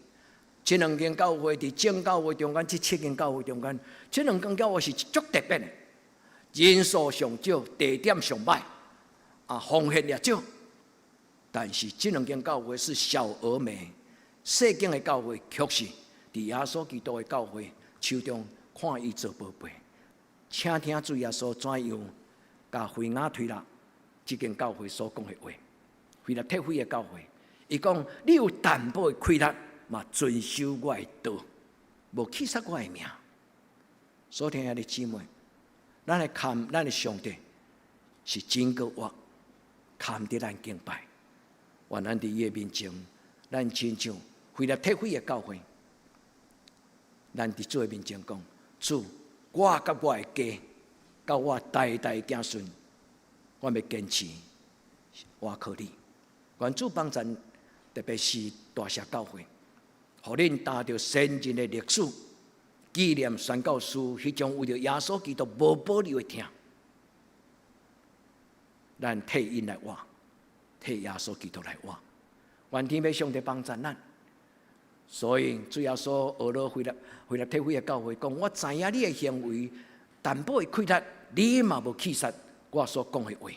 這兩間教會佇眾教會中間，這七間教會中間，這兩間教會是足特別的，人數上少，地點上䆀，奉獻也少。但是這兩間教會是小而美，細間的教會卻是佇耶穌基督的教會手中看伊做寶貝。請聽主耶穌怎樣共腓雅推喇這間教會所講的話，腓立體菲的教會，伊講你有淡薄的氣力，嘛遵守我的道，無棄殺我的名。所以兄弟姊妹，咱來看咱的上帝是真閣活，堪得咱敬拜。願咱佇伊的面前，咱親像腓立體菲的教會，咱佇主的面前講：主，我佮我的家，佮我代代子孫，我欲堅持，倚靠你。願主幫助，特別是大社教會，予恁擔著先進的歷史，紀念宣教師彼種為著耶穌基督無保留的疼，咱替𪜶來活，替耶穌基督來活。願天父上帝幫助咱。所以主耶穌學了腓立體菲的教會講：我知影你的行為，淡薄的氣力，你嘛無棄殺我所講的話。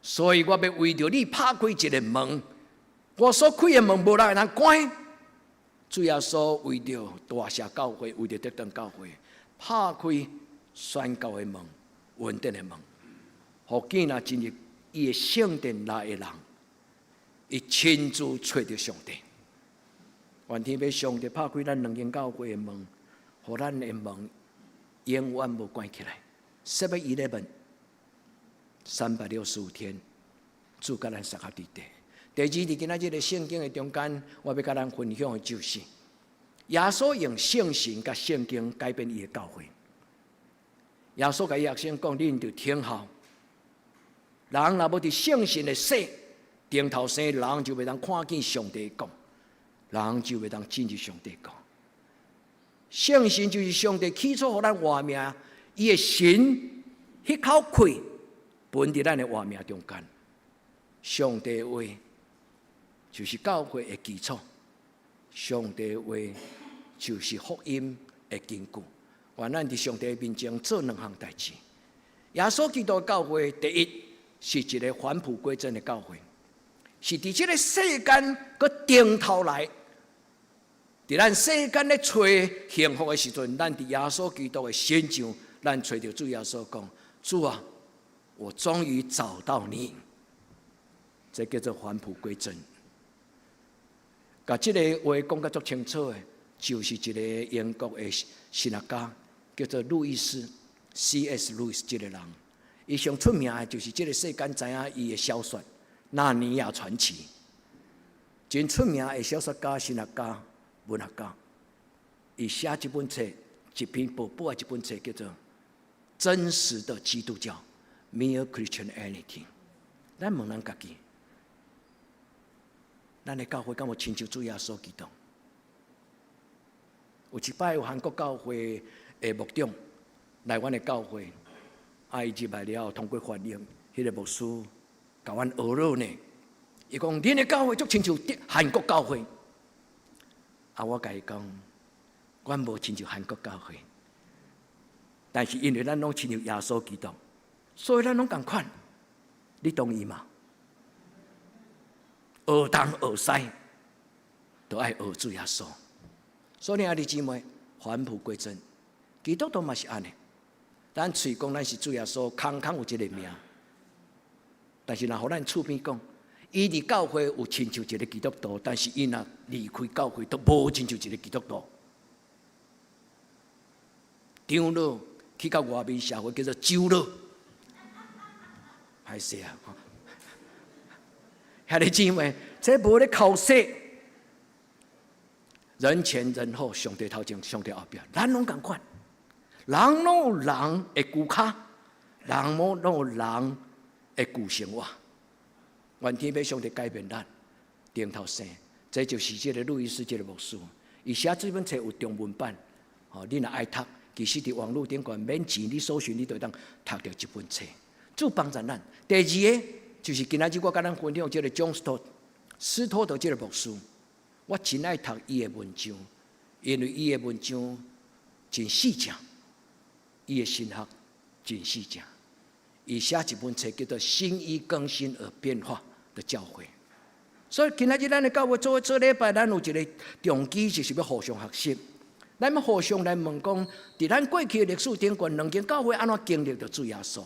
所以我欲為著你拍開一个門，我所開的門無人會通關。主耶穌為著大社教會，為著德堂教會，拍開宣教的門、恩典的門，予囝若進入伊的聖殿內的人，伊親自揣著上帝。願天父上帝拍開咱兩間教會的門，予咱的門永遠無關起來。7-Eleven，365天，主佮咱相合佇底。第二，佇今仔這个聖經的中間，我欲佮咱分享的就是耶穌用聖神佮聖經改變伊的教會。耶穌共伊學生講：恁著聽候，人若無佇聖神的洗重頭生，人就袂當看見上帝的國，人就袂當進入上帝國。聖神就是上帝起初予咱活命，伊的神彼口氣分佇咱的活命中間。上帝話就是教會的基礎，上帝話就是福音的根據。願咱佇上帝面前做兩項代誌。耶穌基督教會第一是一个返璞歸真的教會，是佇這个世間閣轉頭來，佇咱世間咧揣幸福的時陣，咱佇耶穌基督的身上，咱揣著主耶穌講：主啊，我終於找到你。這叫做返璞歸真。共這个話講甲足清楚的，就是一个英國的神學家，叫做路易斯 C.S. 路易斯這个人。伊上出名的就是這个世間知影伊的小說《納尼亞傳奇》，真出名的小說家、神學家、文學家。伊寫這本冊，一篇薄薄的一本冊，叫做《真實的基督教》（Mere Christianity）。咱問咱家己，咱的教會敢有親像主耶穌基督？有一擺有韓國教會的牧長來阮的教會，啊，伊入來了後通過翻譯，彼个牧師共阮學落呢。伊講恁的教會足親像韓國教會，啊，我共伊講，阮無親像韓國教會，但是因為咱攏親像耶穌基督，所以咱攏仝款。你同意嗎？學東學西，都愛學主耶穌。所以兄弟姊妹，返璞歸真，基督徒嘛是按呢。咱喙講咱是主耶穌，空空有這个名，但是若予咱厝邊講，伊佇教會有親像一个基督徒，但是伊若離開教會，都無親像一个基督徒。長老去到外面社會叫做酒老，歹勢啊！兄弟姊妹，這無咧剾洗，人前人後，上帝頭前，上帝後壁，咱攏仝款。人攏有人的舊跤，人攏有人的舊生活。願天父上帝改變咱，重頭生，這就是這个路易斯這个牧師，伊寫這本冊有中文版，吼，你若愛讀，其實佇網路頂懸免錢，你搜尋你就會當讀著這本冊。主幫助咱。第二个就是今仔日我共咱分享這个 John Stott 斯托德這个牧師，我真愛讀伊的文章，因為伊的文章真細正，伊的神學真細正。伊寫一本冊叫做《心意更新而變化的教會》。所以今仔日咱的教會做做禮拜，咱有一个動機，就是欲互相學習。咱欲互相來問講，佇咱過去的歷史頂懸，兩間教會按怎經歷著主耶穌？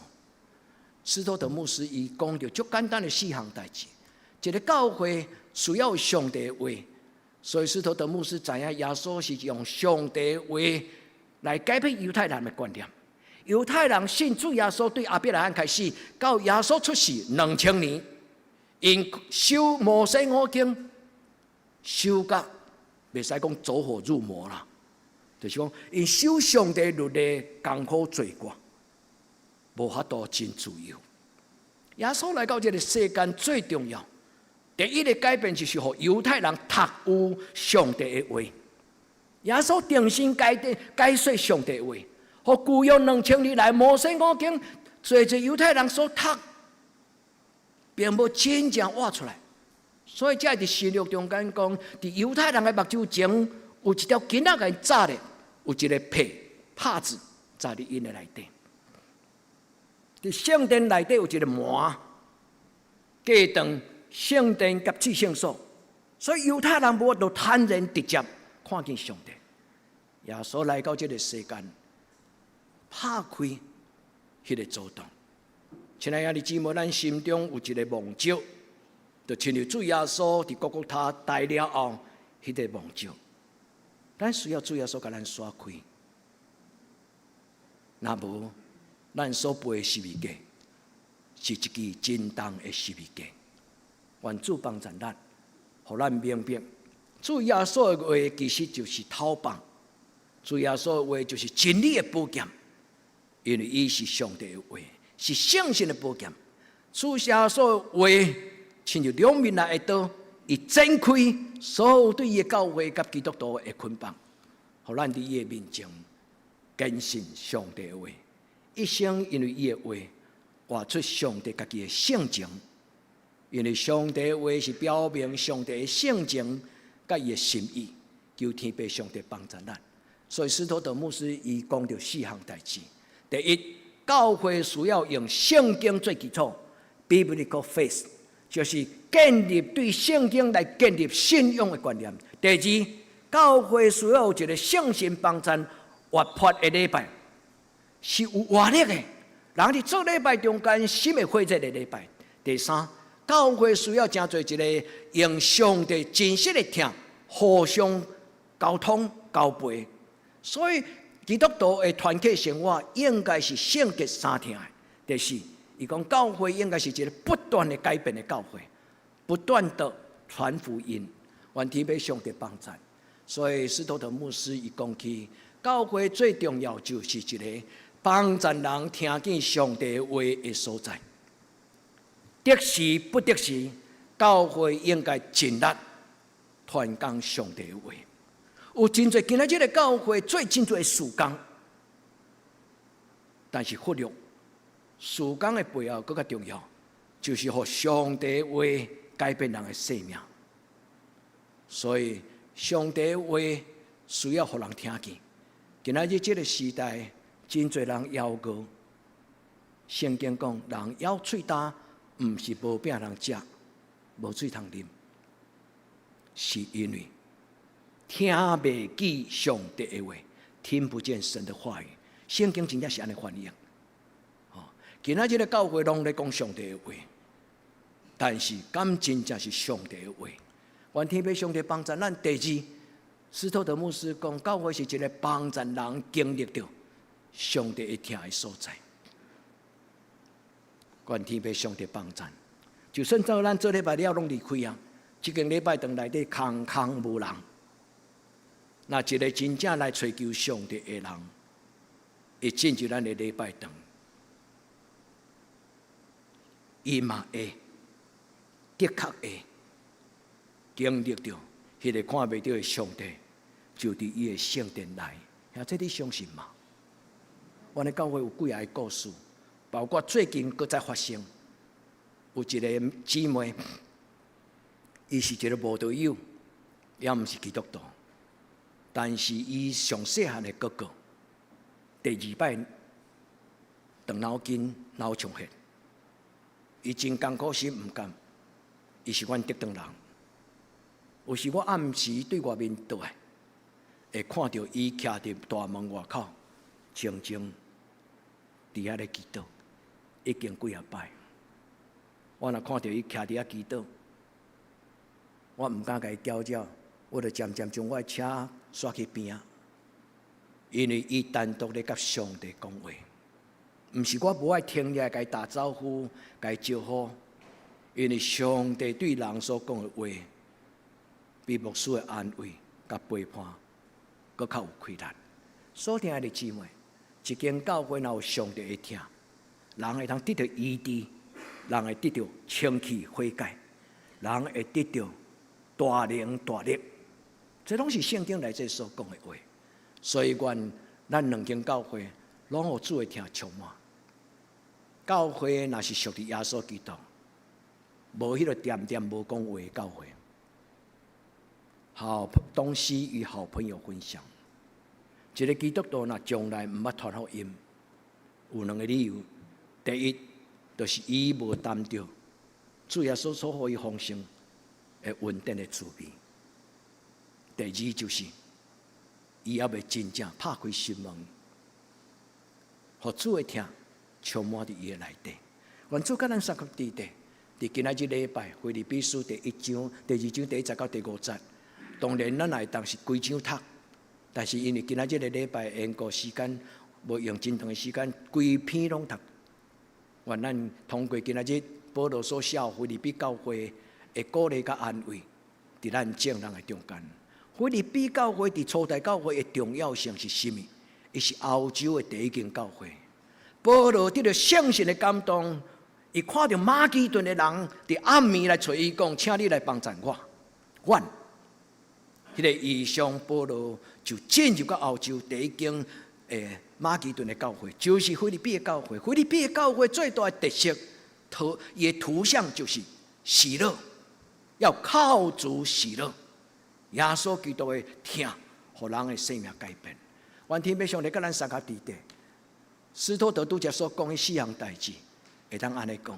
斯托德牧師伊講著足簡單的四項代誌。一个教會需要上帝的話，所以斯托德牧師知影耶穌是用上帝話來改變猶太人的觀念。猶太人信主耶穌對亞伯拉罕開始，到耶穌出世2000年，𪜶守摩西五經，守甲袂使講走火入魔啦，就是講𪜶守上帝律例艱苦做過，無法度真自由。耶穌來到這个世間最重要，第一个改變就是予猶太人讀有上帝的話。耶穌重新改變解說上帝的話，予舊約2000年來摩西五經，濟濟猶太人所讀，並無真正活出來。所以才會佇新約中間講，佇猶太人的目睭前有一條巾仔共𪜶紮咧，有一个皮帕子紮佇𪜶的內底。佇聖殿內底有一个門，隔斷聖殿佮至聖所，所以猶太人無法度坦然直接看見上帝。耶穌來到這个世間，拍開彼个阻擋。親愛的兄弟姊妹，咱心中有一个蒙罩，就親像主耶穌佇各各他代了後，彼个蒙罩，咱需要主耶穌共咱徙開。若無，咱所背的十字架是一支真重的十字架。願主幫助咱，予咱明白，主耶穌的話其實就是頭棒，主耶穌的話就是真理的寶劍，因為伊是上帝的話，是聖神的寶劍。主耶穌的話，親像兩面來的刀，伊剪開所有對伊的教會佮基督徒的捆綁。予咱佇伊的面前堅信上帝的話，一生因為伊的話活出上帝家己的性情，因為上帝的話是表明上帝的性情佮伊的心意，求天父上帝幫助咱。所以斯托德牧師伊講著四項代誌：第一，教會需要用聖經做基礎（Biblical faith），就是建立對聖經來建立信仰的觀念。第二，教會需要有一個聖神幫贊活潑的禮拜，是有活力的。人佇做禮拜中間，心會火熱的禮拜。第三，教會需要成做一個用上帝真實的疼互相溝通交陪。所以基督徒的團契生活應該是聖潔三疼的。第四，伊講教會應該是一個不斷的改變的教會，不斷的傳福音，願天父上帝幫助。所以斯托特牧師伊講起，教會最重要就是一個幫助人聽見上帝話的所在。得時不得時，教會應該盡力傳講上帝的話。有真濟今仔日的教會做真濟事工，但是忽略事工的背後，閣較重要，就是予上帝話改變人的生命。所以上帝話需要予人聽見。今仔日這個時代，真濟人枵餓。聖經講，人枵喙焦，毋是無餅通食，無水通啉，是因為聽袂見上帝的話，聽不見神的話語。聖經真正是按呢翻譯。哦，今仔日的教會攏咧講上帝的話，但是敢真正是上帝的話？願天父上帝幫助咱。第二，斯托德牧師講，教會是一個幫助人經歷著上帝的疼的所在。願天父上帝幫助。就算做咱做禮拜了攏離開啊，這間禮拜堂內底空空無人。若一個真正來揣求上帝的人，會進入咱的禮拜堂，伊嘛會的確會經歷著彼個看袂著的上帝，就佇伊的聖殿內。兄弟，你相信嗎？阮的教會有幾仔個故事，包括最近閣再發生，有一個姊妹，伊是一個慕道友，也毋是基督徒。但是伊上細漢的哥哥，第二擺斷腦筋腦充血，伊真艱苦心毋甘，伊是阮竹東人。有時我暗時對外面倒來，會看著伊徛佇大門外口，靜靜佇遐咧祈禱，已經幾仔擺。我若看著伊徛佇遐祈禱，我毋敢共伊攪擾，我就漸漸將我的車煞去邊仔，因為伊單獨咧佮上帝講話，毋是我無愛停落來共伊打招呼、共伊招呼，因為上帝對人所講的話，比牧師的安慰佮陪伴，閣較有氣力。所疼的姊妹，一間教會若有上帝的疼，人會當得著醫治，人會得著清氣悔改，人會得著大能大力。這攏是聖經內底所講的話，所以願咱兩間教會攏予主的疼充滿。教會若是屬佇耶穌基督，無彼個恬恬無講話的教會。好東西與好朋友分享。一個基督徒若從來毋捌傳福音，有兩個理由：第一，就是伊無擔著主耶穌所予伊豐盛的恩典的滋味；第二，就是伊猶未真正拍開心門，予主的疼充滿佇伊的內底。願主佮咱相佮佇底，佇今仔日禮拜，腓立比書第一章、第二章第一節到第五節。當然，咱會當是規章讀，但是因為今仔日個禮拜緣故時間，無用真長的時間，規篇攏讀。願咱通過今仔日保羅所寫腓立比教會的鼓勵佮安慰，佇咱眾人的中間。腓立比教會佇初代教會的重要性是啥物？伊是歐洲的第一間教會。保羅得著聖神的感動，伊看著馬其頓的人佇暗暝來揣伊講，請你來幫贊我，阮。彼个異象，保羅就進入到歐洲第一間馬其頓的教會，就是腓立比的教會。腓立比的教會最大的特色，圖伊的圖像就是喜樂，要靠主喜樂。耶穌基督的疼，予人的生命改變。願天父上帝佮咱相佮佇咧。斯托德拄才所講的四項代誌，會當按呢講，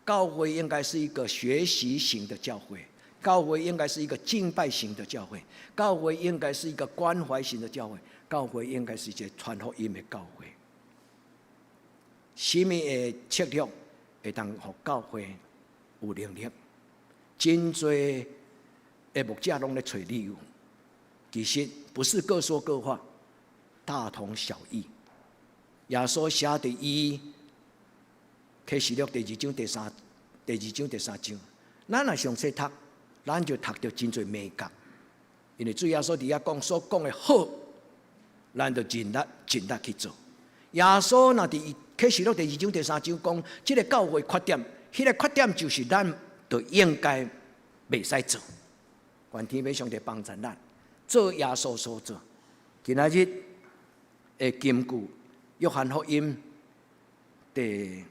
教會應該是一個學習型的教會，教會應該是一個敬拜型的教會，教會應該是一個關懷型的教會，教會應該是一個傳福音的教會。啥物的策略會當予教會有能力？真濟的牧者攏咧揣理由，其實不是各說各話，大同小異。耶穌寫佇伊啟示錄第二章第三章，咱若詳細讀，咱就讀著真濟眉角。因為主耶穌佇遐講所講的好，咱就盡力盡力去做。耶穌若佇啟示錄第二章第三章講，這个教會缺點，彼个缺點就是咱就應該袂使做。願天父上帝幫助咱做耶穌所做。今仔日的金句，約翰福音第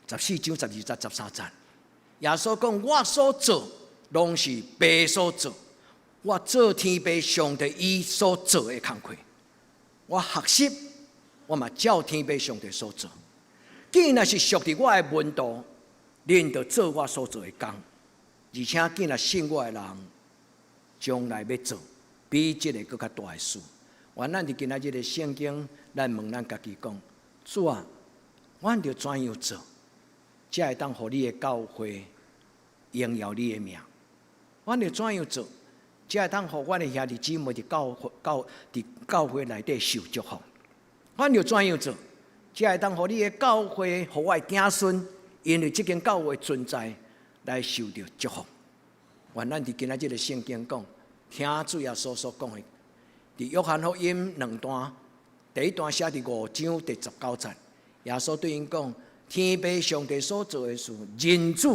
14章12節13節，耶穌講：我所做，攏是父所做；我做天父上帝伊所做的工課。我學習，我嘛照天父上帝所做。既然是屬佇我的門徒，恁就做我所做的工。而且，既若信我的人，將來欲做比這个閣較大的事。願咱佇今仔日的聖經，咱問咱家己講：主啊，阮著怎樣做，才會當予你的教會榮耀你的名？阮著怎樣做，才會當予阮的兄弟姊妹佇教會內底受祝福？阮著怎樣做，才會當予你的教會，予我的子孫，因為這間教會存在來受著祝福？願咱佇今仔日的聖經講，聽主耶穌所講的。佇約翰福音兩段，第一段寫佇5章第19節，耶穌對𪜶講：天父上帝所做的事，人子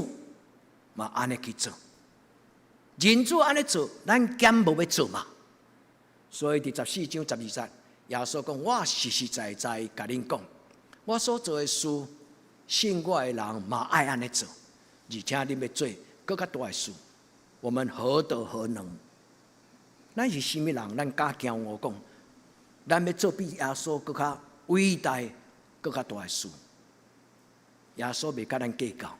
嘛按呢去做。人子按呢做，咱敢無欲做嘛？所以佇14章12節，耶穌講：我實實在在共恁講，我所做的事，信我的人嘛愛按呢做，而且恁欲做閣較大的事。我們何德何能？咱是啥物人？咱敢驕傲講，咱欲做比耶穌閣較偉大、閣較大的事。耶穌袂佮咱計較，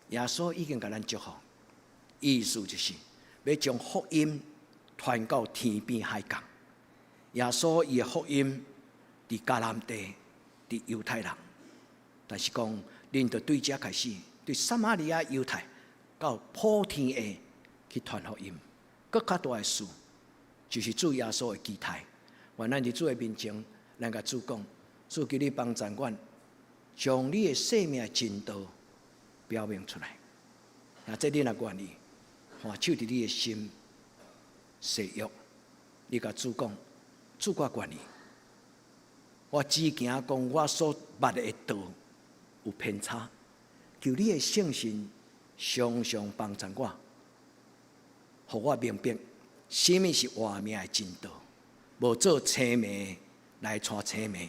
耶穌已經共咱祝福，意思就是欲將福音傳到天邊海角。耶穌伊的福音佇迦南地，佇猶太人，但是講恁著對遮開始，對撒瑪利亞、猶太到普天下去傳福音。閣較大的事，就是主耶穌的期待。願咱佇主的面前，咱共主講：主求你幫助阮，將你的生命真道表明出來。若這你若願意，按手佇你的心誓約，你共主講：主我願意。我只驚講我所捌的道有偏差，求你的聖神常常幫助我。予我明白，啥物是活命的真道，無做青盲來帶青盲。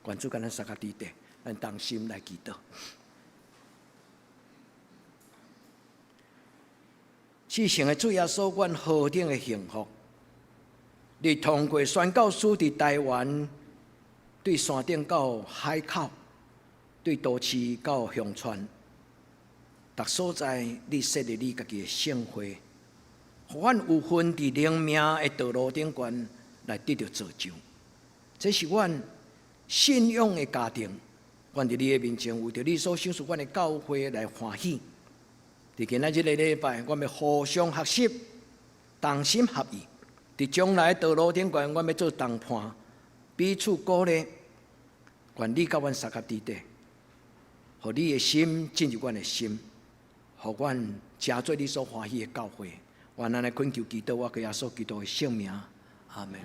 願主佮咱相佮佇咧，咱同心來祈禱。至聖的主耶穌，阮何等的幸福！你通過宣教師佇台灣，對山頂到海口，對都市到鄉村，逐所在，你設立你家己的聖會。予阮有份佇靈命的道路頂懸來得著造就，這是阮信仰的家庭。阮佇你的面前，為著你所賞賜阮的教會來歡喜。佇今仔日這個禮拜，阮欲互相學習，同心合意。佇將來道路頂懸，阮欲做同伴，彼此鼓勵。願你佮阮相佮佇咧，予你的心進入阮的心，予阮成做你所歡喜的教會。願咱來懇求祈禱，我耶穌基督的聖名，阿門。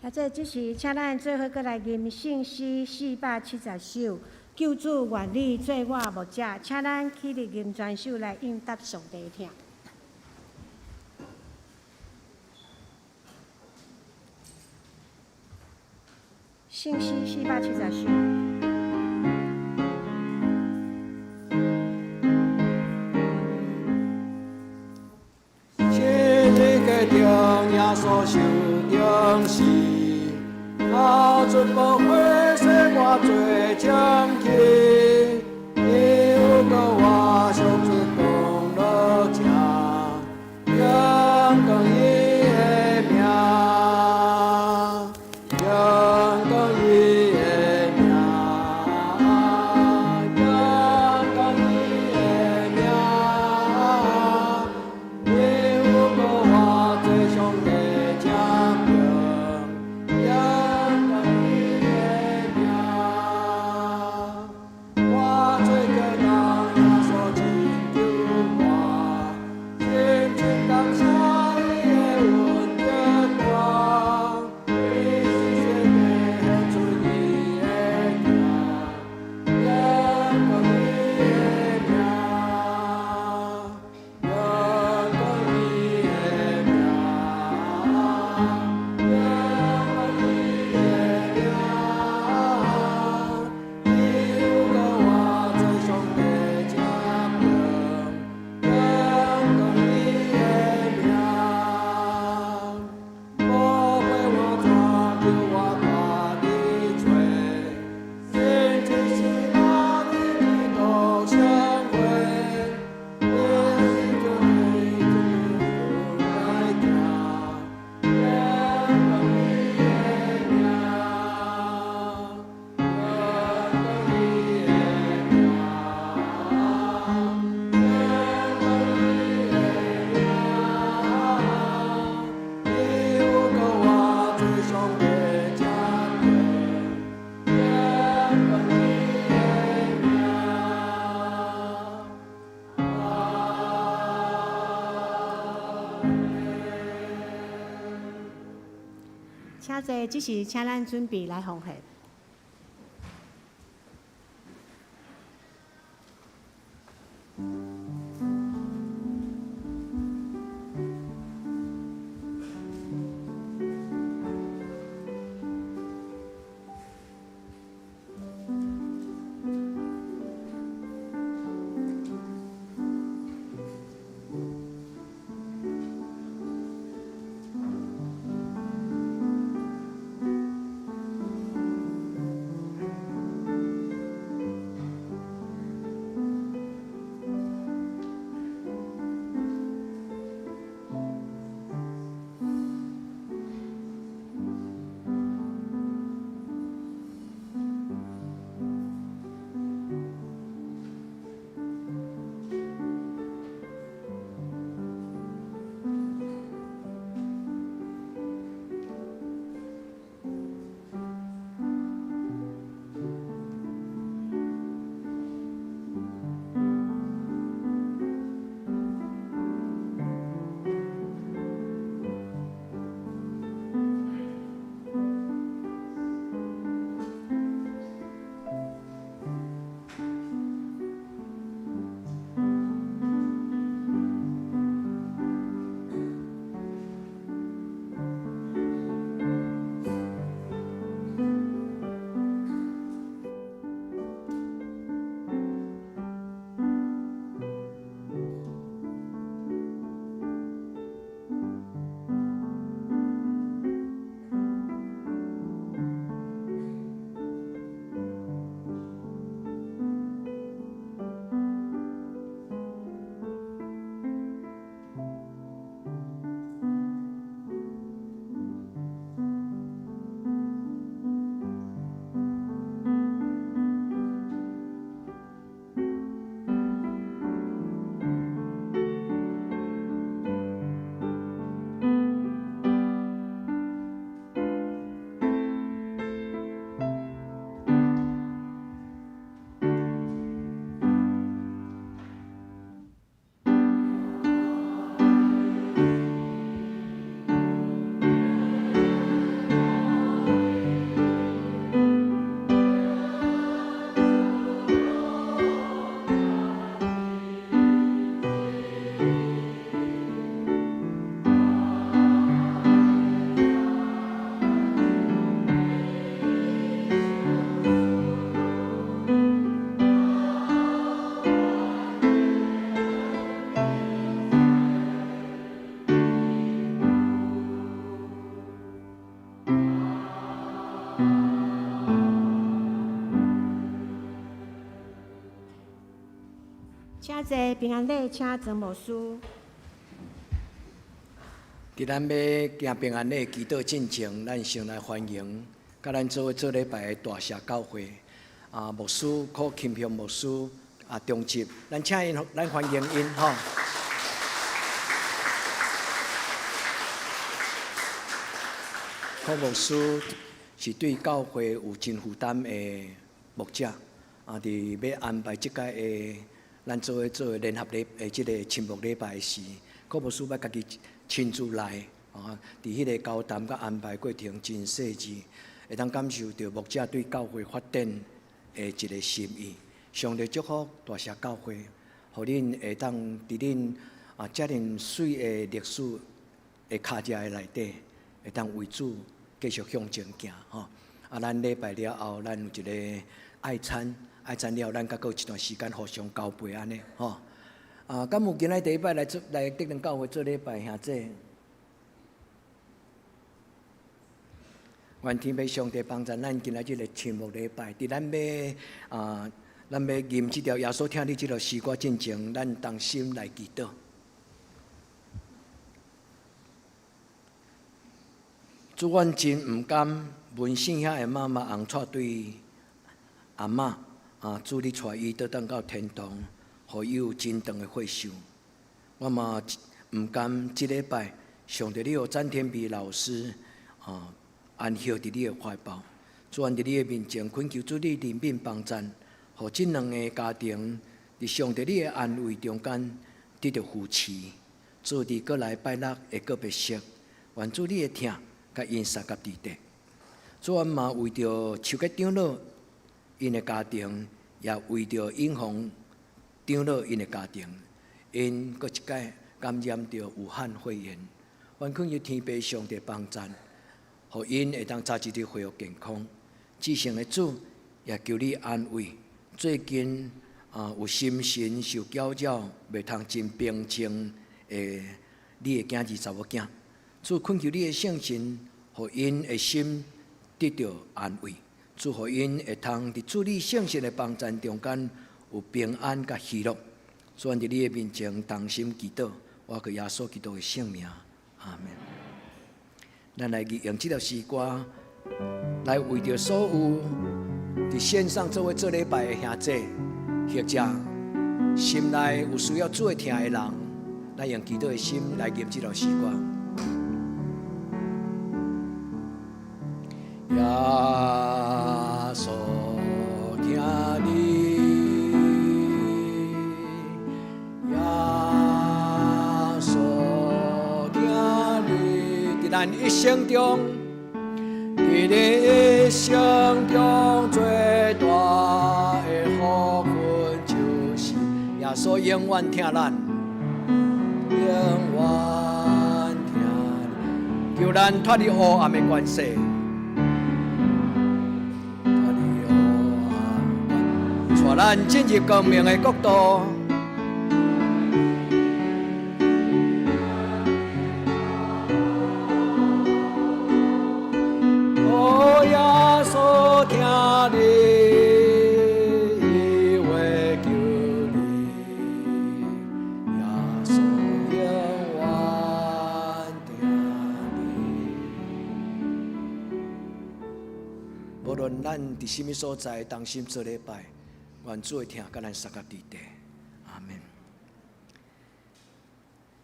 啊，這時請咱做伙閣來吟聖詩470首，救主願你做我牧者，請咱起立吟全首來應答上帝疼。聖詩470首。昔日家中耶穌受釘死，流出寶血洗我罪清氣，伊有膏我贖罪功勞者，榮光伊的名，榮光伊的名，榮光伊的名。伊有膏我做上帝正平，榮光伊的名。我做基督耶穌拯救我，深深感謝伊的恩典大，伊是世界顯出伊的疼，榮光伊的名，榮光伊的名，榮光伊的名。伊有膏我做上帝正平，榮光伊的名。無陪我怎叫我帶你找？神蹟是哪裡基督相會？為着你這路來行，榮光伊的名，榮光伊的名，榮光伊的名。伊有膏我做上帝正平，榮光伊的名。阿們。請坐，這時請咱準備來奉獻。請坐，平安禮，請曾牧師。佇咱欲行平安禮祈禱進前，咱先來歡迎佮咱做伙做禮拜的大社教會啊牧師柯金雄牧師啊中執，咱請𪜶，咱歡迎𪜶吼。柯牧師是對教會有真負擔的牧者，啊，佇欲安排這擺的咱做伙做聯合禮的這個親牧禮拜時，柯牧師欲家己親自來，啊，佇彼個交談佮安排過程真細緻，會當感受著牧者對教會發展的一個心意。上帝祝福大社教會，予恁會當佇恁啊遮爾媠的歷史的跤跡的內底，會當為主繼續向前行吼。啊，咱禮拜了後，咱有一個愛餐，愛餐了後，咱閣閣有一段時間互相交陪按呢吼。啊，敢有今仔第一擺來做來德仁教會做禮拜兄姊？願天父上帝幫助咱今仔這個親牧禮拜，佇咱欲啊，咱欲吟這條耶穌疼你這條詩歌進前，咱同心來祈禱。主，阮真毋甘，文信兄的媽媽紅帶對阿嬤啊，主你帶伊倒轉到天堂，予伊有真長的歲壽。我嘛毋甘，這禮拜上帝你予詹天美老師啊安息佇你的懷抱。主，阮佇你的面前懇求主你憐憫幫贊，予這兩个家庭佇上帝你的安慰中間得著扶持。主佇閣來拜六的告別式，願主你的疼佮𪜶相佮佇底。主，阮嘛為著邱吉長老𪜶的家庭，也為著永鴻長老𪜶的家庭，𪜶閣一擺感染著武漢肺炎，阮懇求天父上帝幫贊，予𪜶會當早一日恢復健康。至聖的主，也求你安慰。最近啊，有心神受攪擾，袂通真平靜的你的囝兒查某囝，主懇求你的聖神，予𪜶的心得著安慰。主予𪜶會通佇主你聖神的幫贊中間有平安佮喜樂。主，阮佇你的面前同心祈禱，我靠耶穌基督的聖名，阿們。咱來用這條詩歌來為著所有佇線上做伙做禮拜的兄姊，或者心內有需要主的疼的人，咱用祈禱的心來吟這條詩歌。耶穌疼你，耶穌疼你，佇咱一生中，佇你一生中最大的福分，就是耶穌永遠疼咱，永遠疼你，求咱脫離黑暗的權勢。帶咱進入光明的國度。哦，耶穌疼你，伊會救你，耶穌永遠疼你。無論咱佇啥物所在，同心做禮拜。願主的疼佮咱相佮佇底，阿們。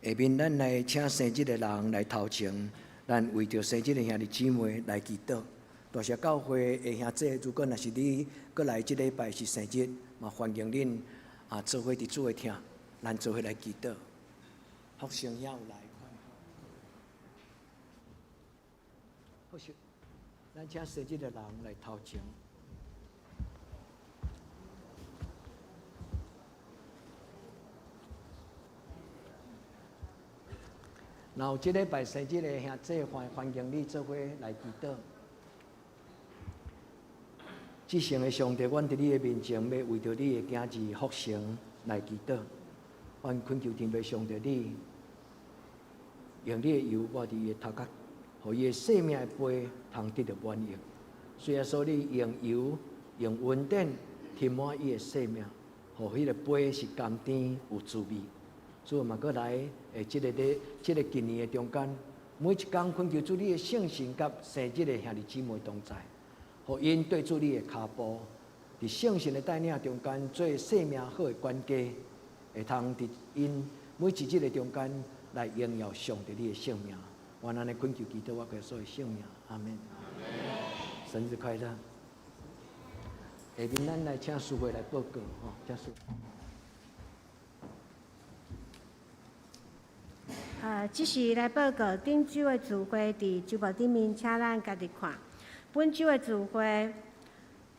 下面咱來請生日的人來頭前，咱為著生日的兄弟姊妹來祈禱。大社教會的兄姊，如果若是你閣來這禮拜是生日，嘛歡迎恁啊做伙佇主的疼，咱做伙來祈禱。福生兄有來，福生，咱請生日的人來頭前。若有這禮拜生日的兄姊，歡歡迎你做伙來祈禱。至聖的上帝，阮佇你的面前，欲為著你的囝兒福成來祈禱。阮懇求天父上帝，你用你的油抹佇伊的頭殼，予伊的生命的杯通得著滿溢。主耶穌，你用油用恩典填滿伊的生命，予彼个杯是甘甜有滋味。主嘛，閣來的這个禮，這个今年的中間，每一工懇求主你的聖神佮生日的兄弟姊妹同在，予𪜶對主你的跤步，佇聖神的帶領中間做生命好的管家，會通佇𪜶每一日的中間來榮耀上帝你的聖名。我按呢懇求祈禱，我耶穌的聖名，阿門。生日快樂！下面咱來請司會來報告，吼，請司。這是來報告頂週的聚會，佇周報頂面，請咱家己看。本週的聚會，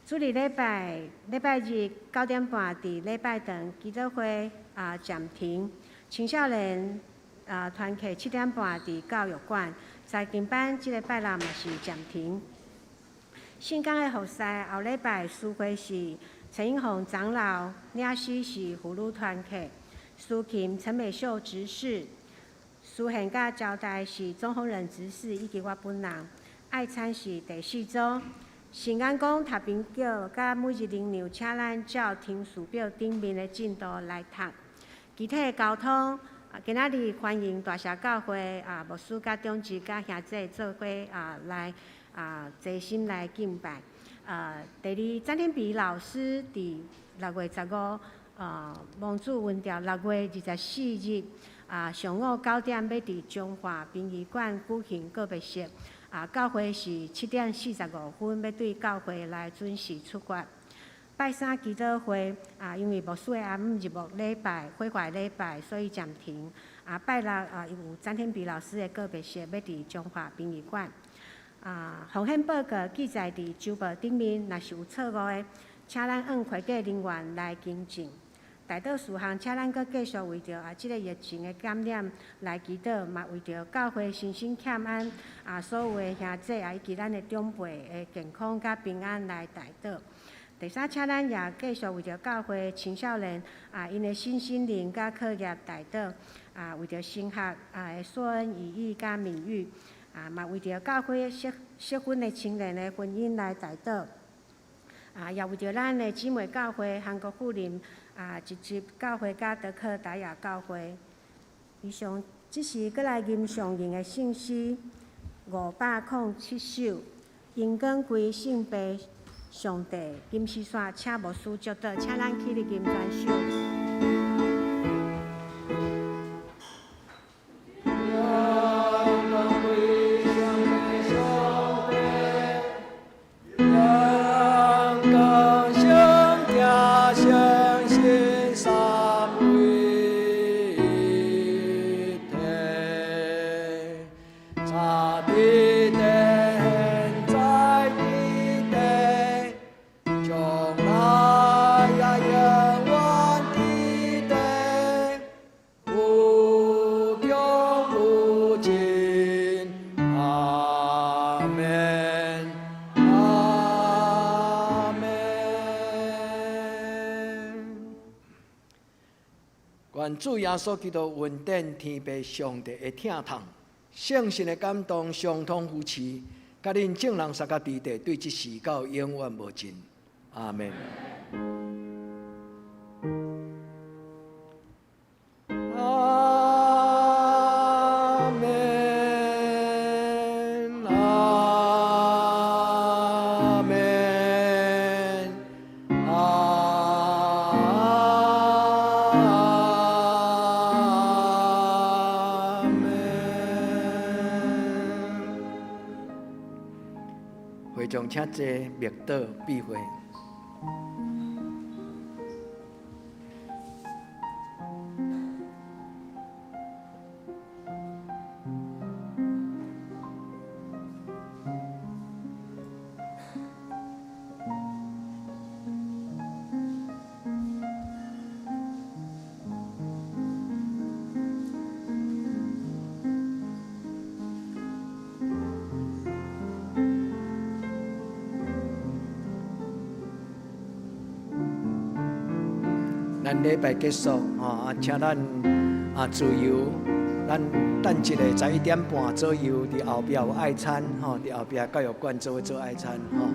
主日禮拜禮拜日9點半佇禮拜堂祈禱會暫停。青少年團契7點半佇教育館，查經班這个拜六嘛是暫停。聖工的服侍後禮拜司會是陳英宏長老，領詩是婦女團契，司琴陳美秀執事。司獻佮招待是鍾宏仁執事以及我本人。愛餐是第四週。聖安宮讀經表佮每日靈糧，請咱照聽書表頂面的進度來讀。其他的交通，今仔日歡迎大社教會牧師佮長執佮兄弟做伙來齊心來敬拜。第二，詹天比老師佇6月15，蒙主恩召6月24日。上午9點欲佇彰化殯儀館舉行告別式。教會是7點45分欲對教會來準時出發。拜三祈禱會因為牧師的阿姆入牧禮拜、毀壞禮拜，所以暫停。拜六有詹天比老師的告別式，欲佇彰化殯儀館。奉獻報告記載佇週報頂面，若是有錯誤的，請咱按會計人員來更正。代禱事項，請咱閣繼續為著這个疫情的感染來祈禱，嘛為著教會身心欠安所有的兄弟以及咱的長輩的健康佮平安來代禱。第三，請咱也繼續為著教會青少年𪜶的身心靈佮課業代禱為著神學的碩恩、意義佮名譽嘛為著教會適婚的青年的婚姻來代禱。也為著咱的姊妹教會韓國富林一級教會佮德克達雅教會。以上，這是閣來吟誦人的聖詩507首，榮光歸聖父上帝。金絲線，請牧師祝禱，請咱起立吟全首。榮光歸聖父上帝，榮光聖子聖神三位一體，早佇地，現在佇地，將來也永遠佇地，無窮無盡，阿們，阿們。願主耶穌基督恩典、天父上帝的疼痛、聖神的感動、相通扶持，佮恁眾人相佮佇地，對這時到永遠無盡。阿們。阿們，阿們，阿們。會眾請坐，默禱閉會。咱禮拜結束，吼請咱自由，咱等一下11點半左右，佇後壁有愛餐，吼，佇後壁教育館做伙做愛餐，吼。